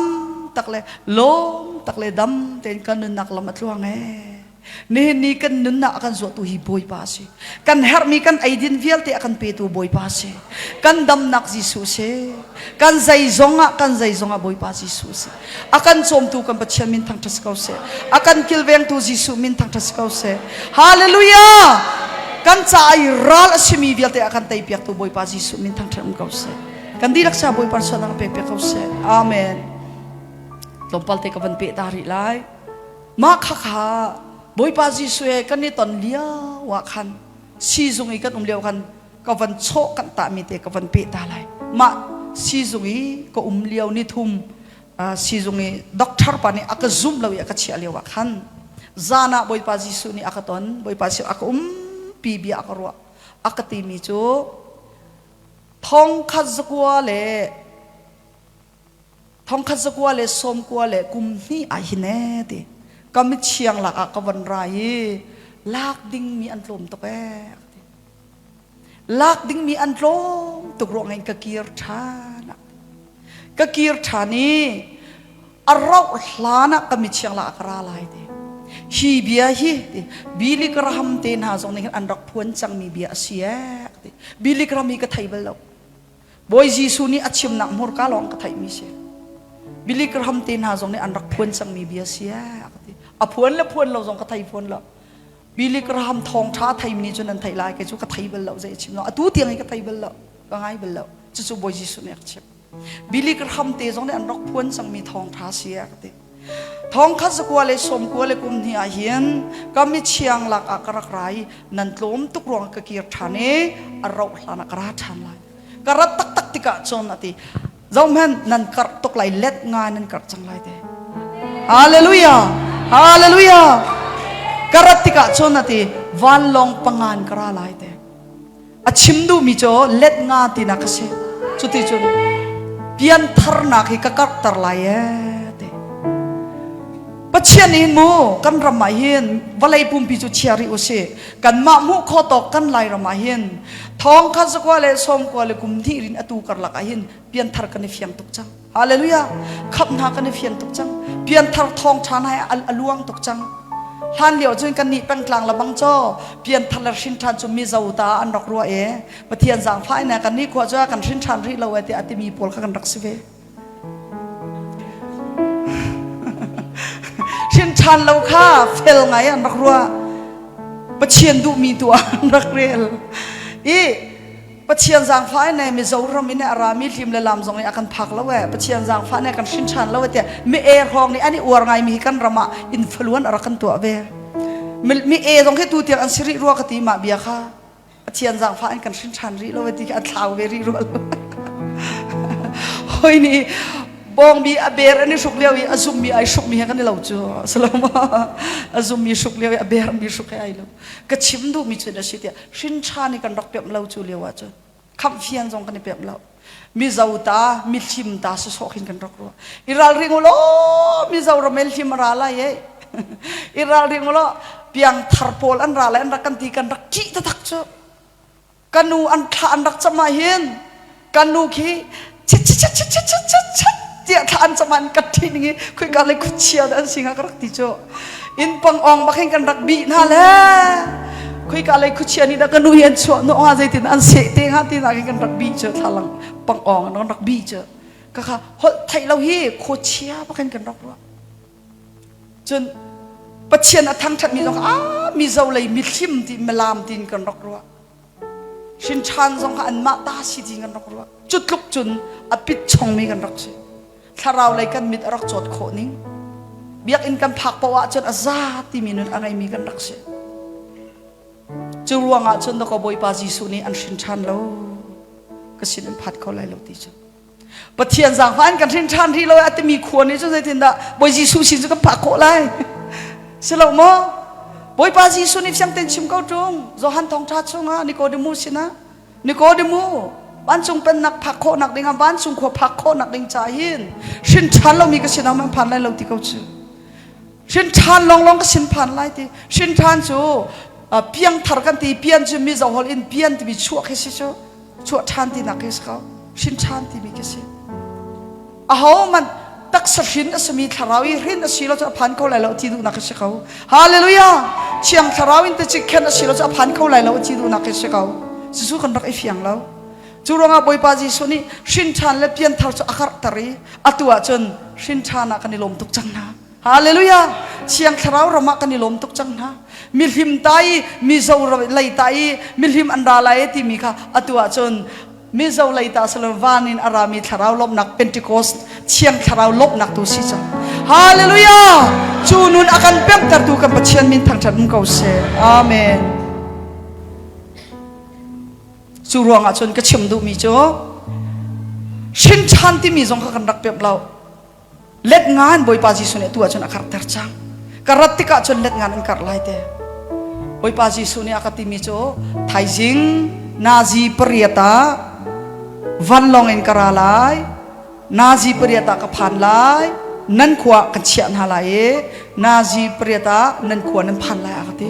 tak le lawm tak le dam tein kan nunnak lam a tluang ee. Nihin ni kan nunnak a kan zuahtu hi Bawipa a si. Kan herhmi kan eidin vialte a kan petu Bawipa a si. Kan damnak Jesuh si. Kan zeizong ah kan zeizong ah Bawipa Jesuh si. A kan cawmtu kan Pathian min thangṭhat si ko seh. A kan kilvengtu Jesuh min thangṭhat si ko seh. Hallelujah! Kan ca i ral a simi vialte a kan teipiaktu Bawipa Jesuh min thangṭhat um ko seh. Kan dihlak sa Bawipa sualnak pek piak ko seh. Amen. Tlawmpal te ka van peh ta rih lai. Mah kha kha Bawipa Jesuh he kan i ton lio ah khan siizung i kan um lio khan ka van chawh kan tahmi te ka van peh ta lai. Mah siizung i ka um lio ni thum siizung i doctor pa nih a ka zum lo i a ka chiah lio ah khan zan ah Bawipa Jesuh nih a ka ton Bawipa Jesuh a ka umpi bia a ka ruah a ka timi cu thongkhat zakua le thongkhat zakua le sawmkua le kum hnih ah hin ee ti ka mithiang lak ah ka von ra i lak dingmi an tlawm tuk ee lak dingmi an tlawm tuk ruang in ka kir ṭhan Ka kir ṭhan i a rauh hlan ah ka mithiang la ka ra lai ti. Hi bia hi ti Billy Graham te hna zong nih hin an rak phuan cangmi bia a si ee ti. Billy Graham hi ka thei bal lo. Bawi Jesuh nih a chimnak hmurka lawng ka theihmi si. Billy Graham te hna zong nih an rak phuan cangmi bia si ee ti. A phuan le phuan lo zong ka thei fawn lo. Billy Graham thawngṭha theimi nih cun an theih lai kei cu ka thei bal lo zei a chim lo. Atu tiang hi ka thei bal lo. Ka ngai bal lo. Cucu Bawi Jesuh nih a ka chimh. Billy Graham te zong nih an rak phuan cangmi thawngṭha si a ka ti. Thawngkhat zakua le sawmkua le kum hnih ah hin ka mithiang lak ah ka rak ra i nan tlawm tuk ruang ka kir ṭhan i a rauh hlan ah ka ra ṭhan lai. Ka rat taktak tikah cun a ti. Zohhmanh nan karh tuk lai let nga nan karh cang lai te. Hallelujah! Hallelujah! Ka rat tikah cun a ti vanlawng pangan ka ra lai te. A chim duhmi cu let nga tinak a si. Cuticun piantharnak hi ka karhter lai ee ti. Pathian nih hin mu kan ram ah hin vawlei pumpi cu chia rih usih. Kanmah hmuh khawh tawk kan Lairam ah hin thong khat zakua le sawmkua le kum hnih rin atu karlak ah hin pianthar kan i fiang tuk cang. Hallelujah. Khamh hna kan i fian tuk cang. Pianthar thawngṭha hna a luang tuk cang. Hlan lio cun kan nih pengtlang le bang caw pianthar le hrin ṭhan cu mizo ta an rak ruah e. Pathian zaangfah in kan nih khua cu kan hrin ṭhan rih lo e tiah a timi pawl kha kan rak si ve. Hrin ṭhan lo kha fel ngai an rak ruah. Pathian duhmi tu ah an rak rel. I. Pathian zaangfah in Mizoram in a rami hlim le lam zong i a kan phak lo e Pathian zaangfah ne kan hrin ṭhan lo e tiah mi e hrawng nih an i uar ngaimi hi kan ram ah influan a rak kan tuah ve. Mi e zong hi tu tiang an si rih rua ka ti mah bia kha. Pathian zaangfah in kan hrin ṭhan rih lo e ti khi a thlau ve rih rua lo. Hoi nih bawngbi a ber an i hruk lio i a zummi ai hrukmi he kan i lo cu saloma a zummi hruk lio i a bermi hruk he ai lo ka chim duhmi cu na si tiah hrin ṭhan i kan rak pemh lo cu lio ahcun khamh fian zong kan i pemh lo mizo ta mithlim ta sawsawh khin kan rak ruah i ralring u law mizoram el hlim a ra lai e i ralring u law piang thar pawl an ra lai an rak kan ti kan rak ṭih taktak cu ka nu an thla an rak cam ah hin ka nu khi chit chit chit chit chit chit chit chit tiah thla an cam ah ka ṭih ning i khuika le khuachia dah an si hnga ka rak ti cu inn pang ong bak hin kan rak bih hna le khuika lei khuachia nih dah ka nu hi an chuah hnawh hnga zeitin an seh te hnga ti hna kan rak bih cu thlalang pang ong an rak bih cu ka kha holh theih lo hi khuachia bak hin kan rak ruah cun Pathian a thangṭhatmi zong a mizo lei mithlim ti milam tin kan rak ruah hrin ṭhan zong kha anmah ta si ti kan rak ruah cu tluk cun a pit chongmi kan rak si thlarau lei kan mit a rak cawt khawh ning biakinn kan phak paoh ahcun a za timi nun a ngeimi kan rak si cu ruangah cun dakaw Bawipa Jesuh nih an hrin ṭhan lo ka sin in phat kho lai lo ti cu Pathian zaangfah in kan hrin ṭhan rih lo a timi khua nih cun zeitindah Bawi Jesuh sin cu kan phak khawh lai si lo maw Bawipa Jesuh nih fiang tein chim ko ṭung Johan thawngṭha chungah Nicodemus sinah Nikodemu vancung pennak phak khawhnak dingah vancung khua phak khawhnak ding ca hin hrin ṭhan lomi ka sin ah man phan lai lo ti ko cu hrin ṭhan lawnglawng ka sin phan lai ti hrin ṭhan cu piangthar kan ti pian cu mizo holh in pian timi chuah khi si cu chuah ṭhan tinak khi si ko hrin ṭhan timi khi si aho man taksa hrin a simi thlarau i hrin a si lo cu a phan kho lai lo ti duhnak a si ko hallelujah thiang thlarau in te khen a si lo cu a phan kho lai lo ti duhnak a si ko Jesuh kan rak i fiang lo cu ruangah Bawipa Jesuh nih hrin ṭhan le pianthar cu a karhter i atu ah cun hrin ṭhan ah kan i lawm tuk cang hna Hallelujah! Thiang Thlarau ram ah kan i lawm tuk cang hna. Mihlim ta i Mizo lei ta i mihlim an ra lai timi kha atu ah cun Mizo lei ta silo van in a rami thlarau lawmhnak Pentecost Thiang Thlarau lawmhnak tu si cang. Hallelujah! Cu nun a kan pemhtertu kan Pathian min thangṭhat um ko seh. Amen. Cu ruangah cun ka chim duhmi cu hrin ṭhan timi zong kha kan rak pemh lo. Let ngan Bawipa Jesuh nih atu ahcun a karhter cang. Ka rat tikah cun let ngan an karh lai te. Bawipa Jesuh nih a ka timi cu thaizing nazi pariat ah vanlawng in ka ra lai nazi pariat ah ka phan lai nan khua kan chiah hna lai i nazi pariat ah nan khua nan phan lai a ka ti.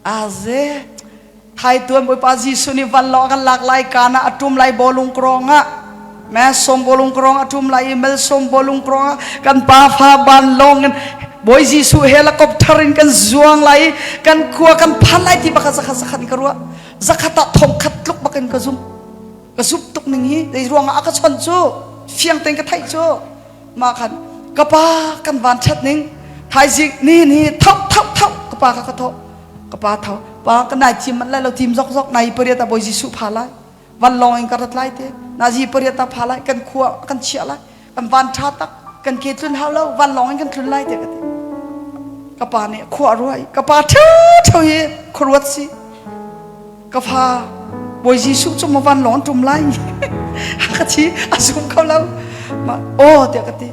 Aze Thaituan Bawipa Jesuh nih vanlawng a kan lak lai kaan ah a ṭum lai bawlung krawng ah Mesawm bawlung krawng a ṭum lai i Melsawm bawlung krawng ah kan pa fa vanlawng in Bawi Jesuh helicopter in kan zuang lai i kan khua kan phan lai ti bak zakhat zakhat in ka ruah zakhat ah thongkhat tluk bak in ka zumh ka zumh tuk ning hi zei ruangah a ka chawnh cu fiang tein ka theih cu mah khan ka pa kan van ṭhat ning thaizing ni ni tho tho tho ka pa kha ka thawh ka pa tho pa ka nai thim man lai lo thim zok zok nai pariat ah bawi Jesuh pha lai van lawng in ka rat lai te nazi pariat ah pha lai kan khua kan chiah lai kan van tha tak kan ke tlun hau lo van lawng in kan tlun lai te ka ti ka pa nih khua ruai ka pa ṭheu ṭheu hi khuaruat si ka fa bawi Jesuh cu ma van lawng ṭum lai ka thi a zum kho lo ma aw tiah ka ti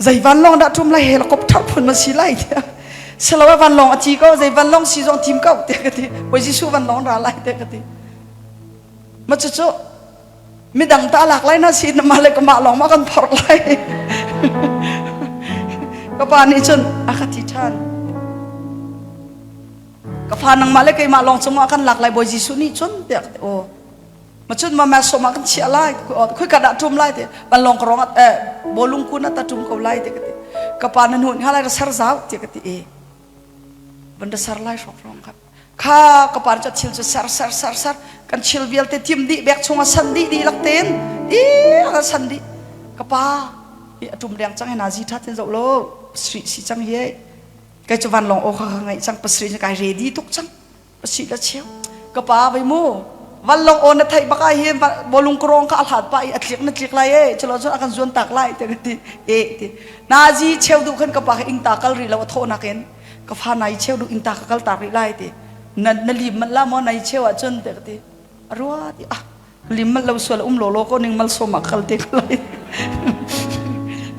Zei vanlawng dah ṭum lai helicopter phun ma si lai tiah siloah vanlawng a ci ko zei vanlawng si zong thim ko tiah ka ti Bawi Jesuh vanlawng ra lai tiah ka ti ma cucu midang ta lak lai na si na mah le ka mah lawng ma kan phorh lai ka pa nih cun a ka ti ṭhan ka fa nangmah le keimah lawng cungah kan lak lai Bawi Jesuh nih cun tiah ka ti aw Macun ma ma som ah kan chiah lai khoi ka dah tum lai ti panlong ka rong eh bolung kun ta tum ko lai ti ka ti ka pa na nun ha lai ra sar zau ti ka ti e van ra sar lai hrok rong kha kha ka pa cha thil cu ser ser ser ser kan thil vialte tim dih bek chunga san dih dih lak ten i a san dih ka pa i atum deng chang na zi tha tin zo lo sri si chang hi kai chu van long o kha kha ngai chang pasri kai ready tuk chang pasri la cheu. Ka pa vai mu vanlawng aw na theih bak ah hin bawlung kawrong kha a hlat pah i a tlik na tlik lai e culo cun a kan zuan tak lai tiah ka ti e ti nazi cheu duh khan ka pa kha ingta kal rih lo a thawh nakin ka fa nai cheu duh ingta ka kal tak rih lai ti na na lim manh la maw nai cheu ah cun tiah ka ti a rua ti ah lim manh lo sual um law law ko ning mal som ah kal te ko lai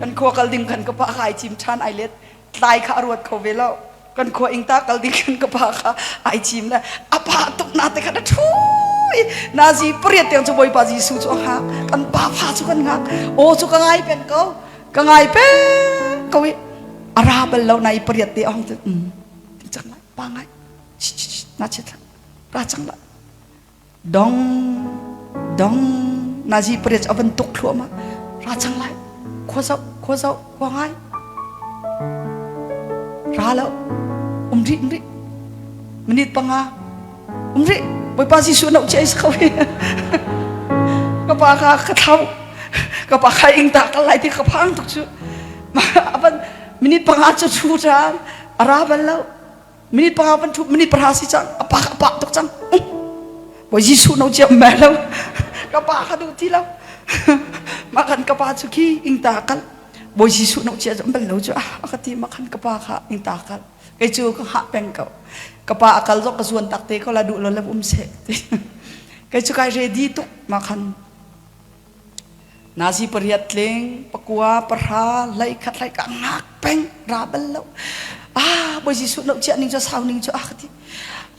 kan khua kal ding khan ka pa kha ai cim ṭhan ai let tlai kha a ruat kho ve lo kan khua ingta kal ding khan ka pa kha ai cim le a pa tuk na te khan a thu nazi pariat tiang cu bawipa Jesuh cu a hngak kan pa fa cu kan ngak aw cu ka ngai peng ko ka ngai peng ko i a ra bal lo na i pariat te ong te um ti cang lai pa ngai na che thla ra cang lai dong dong nazi pariat a van tuk thluahmah ra cang lai khua zoh khua zoh khua ngai ra lo um rih um rih minute panga um rih bawipa Jesuh no che is kho hi ka pa kha ka thau ka pa kha ing ta kal lai ti ka phang tuk chu avan minute panga chu chu chan ara bal lo minute panga van thu minute pahra si cang a pa a pa tuk cang Bawi Jesuh no ciam me lo ka pa kha duh ti lo ma kan ka pa cu khi ing ta kal Bawi Jesuh no cia zam bal lo cu a ka ti ma khan ka pa kha ing ta kal kei cu ka hah peng ko ka pa a kal zong ka zuan tak te ko la duh lo le um se kei cu kai ready tuk ma khan Nazi pariat tling, pakua, pahra, hlei khat hlei ka ngak peng ra bal lo. Ah, Bawi Jesuh no chiah ning cu sau ning cu ah ka ti.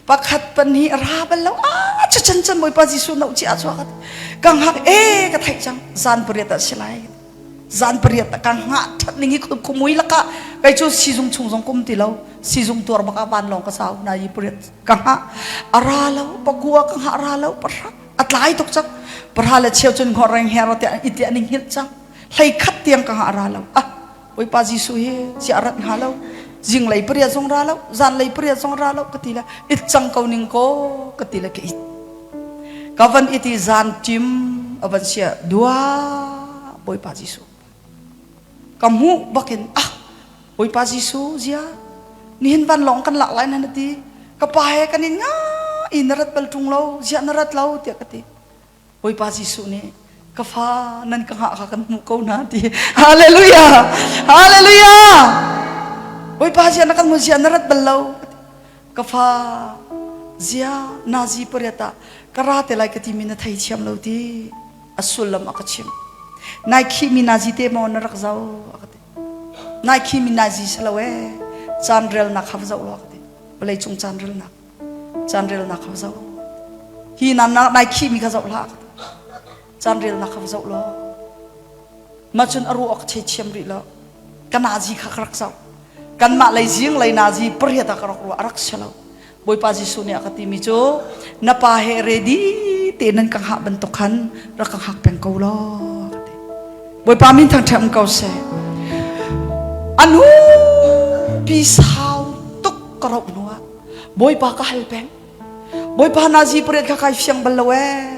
Pakhat pahnih ra bal lo. Ah, cu chan chan Bawipa Jesuh no chiah cu ka ti. Ka ngak e ka theih cang. Zan pariat ah si lai. Zan pariat ah ka ngah that ning hi khumui laka kei cu sizung chung zong kum ti lo. Sizung tuar bak ah van lawng ka sau na yi pariat ka ngah. A ra lo, pakua ka ngah ra lo, pahra a tlai tuk cang pahra le cheu cun ngor reng her tiah iti an hngilh cang hlei khat tiang ka ha ra lo ah Bawipa Jesuh hi cia rat hnga lo zinglei pariat zong ra lo zanlei pariat zong ra lo ka ti le it cang ko ning ko ka ti le ka it ka van iti zan tim a van sia dua Bawipa Jesuh ka hmuh bakin ah Bawipa Jesuh zia nihin vanlawng kan lak lai na ti ka pa he kan in nga i na rat bal ṭung lo ziah na rat lo tiah ka ti Bawipa Jesuh nih ka fa nan ka hngah kha kan hmuh ko hna ti hallelujah hallelujah Bawipa ziah na kan hmu ziah na rat bal lo ka fa zia nazi pariat ah ka ra te lai ka timi na thei thiam lo ti a sullam a ka chim nai khihmi nazi te maw na rak zau a ka ti nai khihmi nazi si lo ee caan relnak kha va zoh law a ka ti vawlei cung caan relnak caan relnak kha va zoh hi na nai khihmi kha zoh hlah a ka ti caan relnak kha va zoh law mah cun a ruah awk thei thiam rih lo ka nazi kha ka rak zoh kanmah lei zing lei nazi pariat ah ka rak ruah a rak si lo Bawipa Jesuh nih a ka timi cu na pa he ready te nan ka hngah bantuk khan rak ka hngak peng ko law ka ti. Bawipa min thangṭhat um ko seh. Anu pi sau tuk ka roh hnu ah Bawipa ka hal peng. Bawipa nazi pariat kha kai fiang bal lo ee.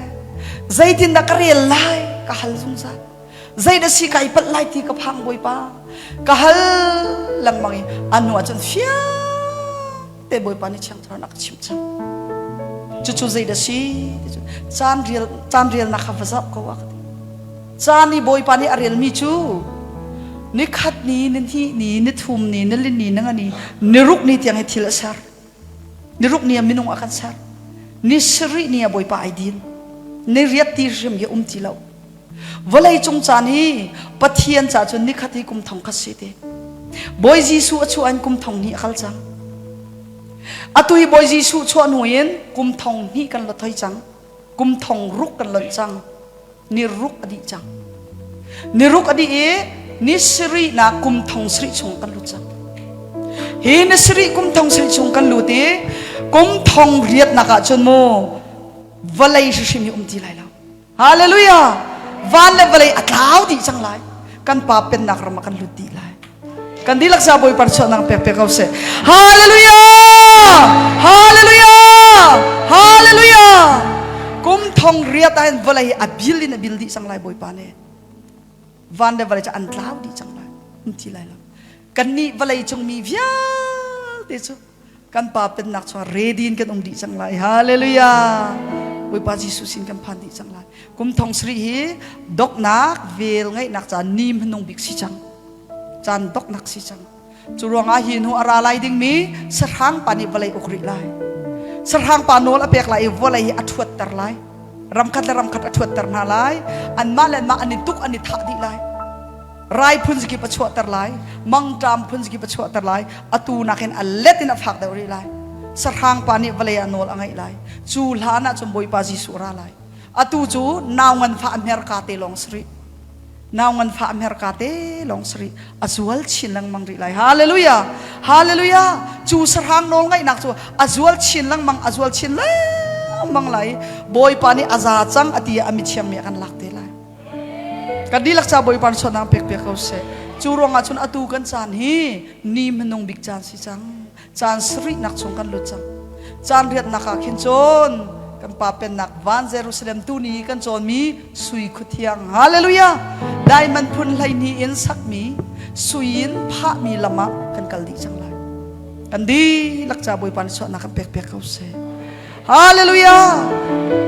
Zeitindah ka rel lai ka hal zungzal. Zei dah si kai palh lai ti ka phang Bawipa. Ka hal lengmang i anu ah cun fiang te Bawipa nih Thiang Thlarau a ka chimh cang. Cucu zei dah si ti cu caan rial caan rialnak kha va zoh ko a ka ti. Caan i Bawipa nih a relmi cu ni khat ni, ni hnih ni, ni thum ni, ni li ni, ni nga ni, ni ruk ni tiang hi thil a ser. Ni ruk ni ah minung a kan ser. Ni sarih ni ah Bawipa ai din. Ni riat ti hrim hi um ti lo. Vawlei cung caan hi Pathian ca cun nikhat hi kum thong khat si ti. Bawi Jesuh a chuah in kum thong hnih a kal cang. Atu hi Bawi Jesuh chuah hnu in kum thong hnih kan lot hoi cang. Kum thong ruk kan lonh cang. Ni ruk a dih cang. Ni ruk a dih i ni sarih nak kum thong sarih chung kan lut cang. Hi ni sarih kum thong sarih chung kan lut i kum thong riatnak ah cun mu vawlei hrimhrim hi um ti lai lo. Hallelujah! Van le vawlei a tlau dih cang lai. Kan pa pennak ram ah kan lut dih lai. Kan dihlak sa Bawipa chuahnak pek pek ko seh. Hallelujah! Hallelujah! Hallelujah! Kum thong riat ah hin vawlei a bil in a bil dih cang lai Bawipa nih. Van le vawlei cu an tlau dih cang lai. Um ti lai lo. Kannih vawlei cung mi vialte cu. Kan pa pennak chungah ready in kan um dih cang lai. Hallelujah. Bawipa Jesuh sin kan phan dih cang lai. Kum thong sarih hi doknak vel ngeihnak caan ni hmanung bik si cang. Caan doknak si cang. Cu ruangah hi hnu a ra lai dingmi sahrang pa nih vawlei uk rih lai. Sahrang pa nawl a pek lai i vawlei hi a ṭhuatter lai. Ramkhat le ramkhat a ṭhuatter hna lai. Anmah le anmah an i tuk an i thah dih lai. Rai phun zakip a chuahter lai. Mangṭam phun zakip a chuahter lai. Atu nakin a let in a fak deuh rih lai. Sahrang pa nih vawlei ah nawl a ngeih lai. Cu hlan ah cun Bawipa Jesuh a ra lai. Atu cu nau nganfah a hmerka te lawng si rih. Nau nganfah a hmerka te lawng si rih. A zual chin lengmang rih lai. Hallelujah! Hallelujah! Cu sahrang nawl ngaihnak cu a zual chin lengmang, a zual chin lengmang lai. Bawipa nih a za cang a ti ah a mithiang mi a kan lak te lai. Kan dihlak ca Bawipa nih suatnak pek piak ko seh. Cu ruangah cun atu kan caan hi ni hmanung bik caan si cang. Caan sarihnak chung kan lut cang. Caan riatnak ah khin cun kan pa pennak van Jerusalem tuni kan cawnmi sui khuthiang. Hallelujah! Diamond phun 12 in sakmi sui in phahmi lam ah kan kal dih cang lai. Kan dihlak ca Bawipa nih suatnak kan pek piak ko seh. Hallelujah!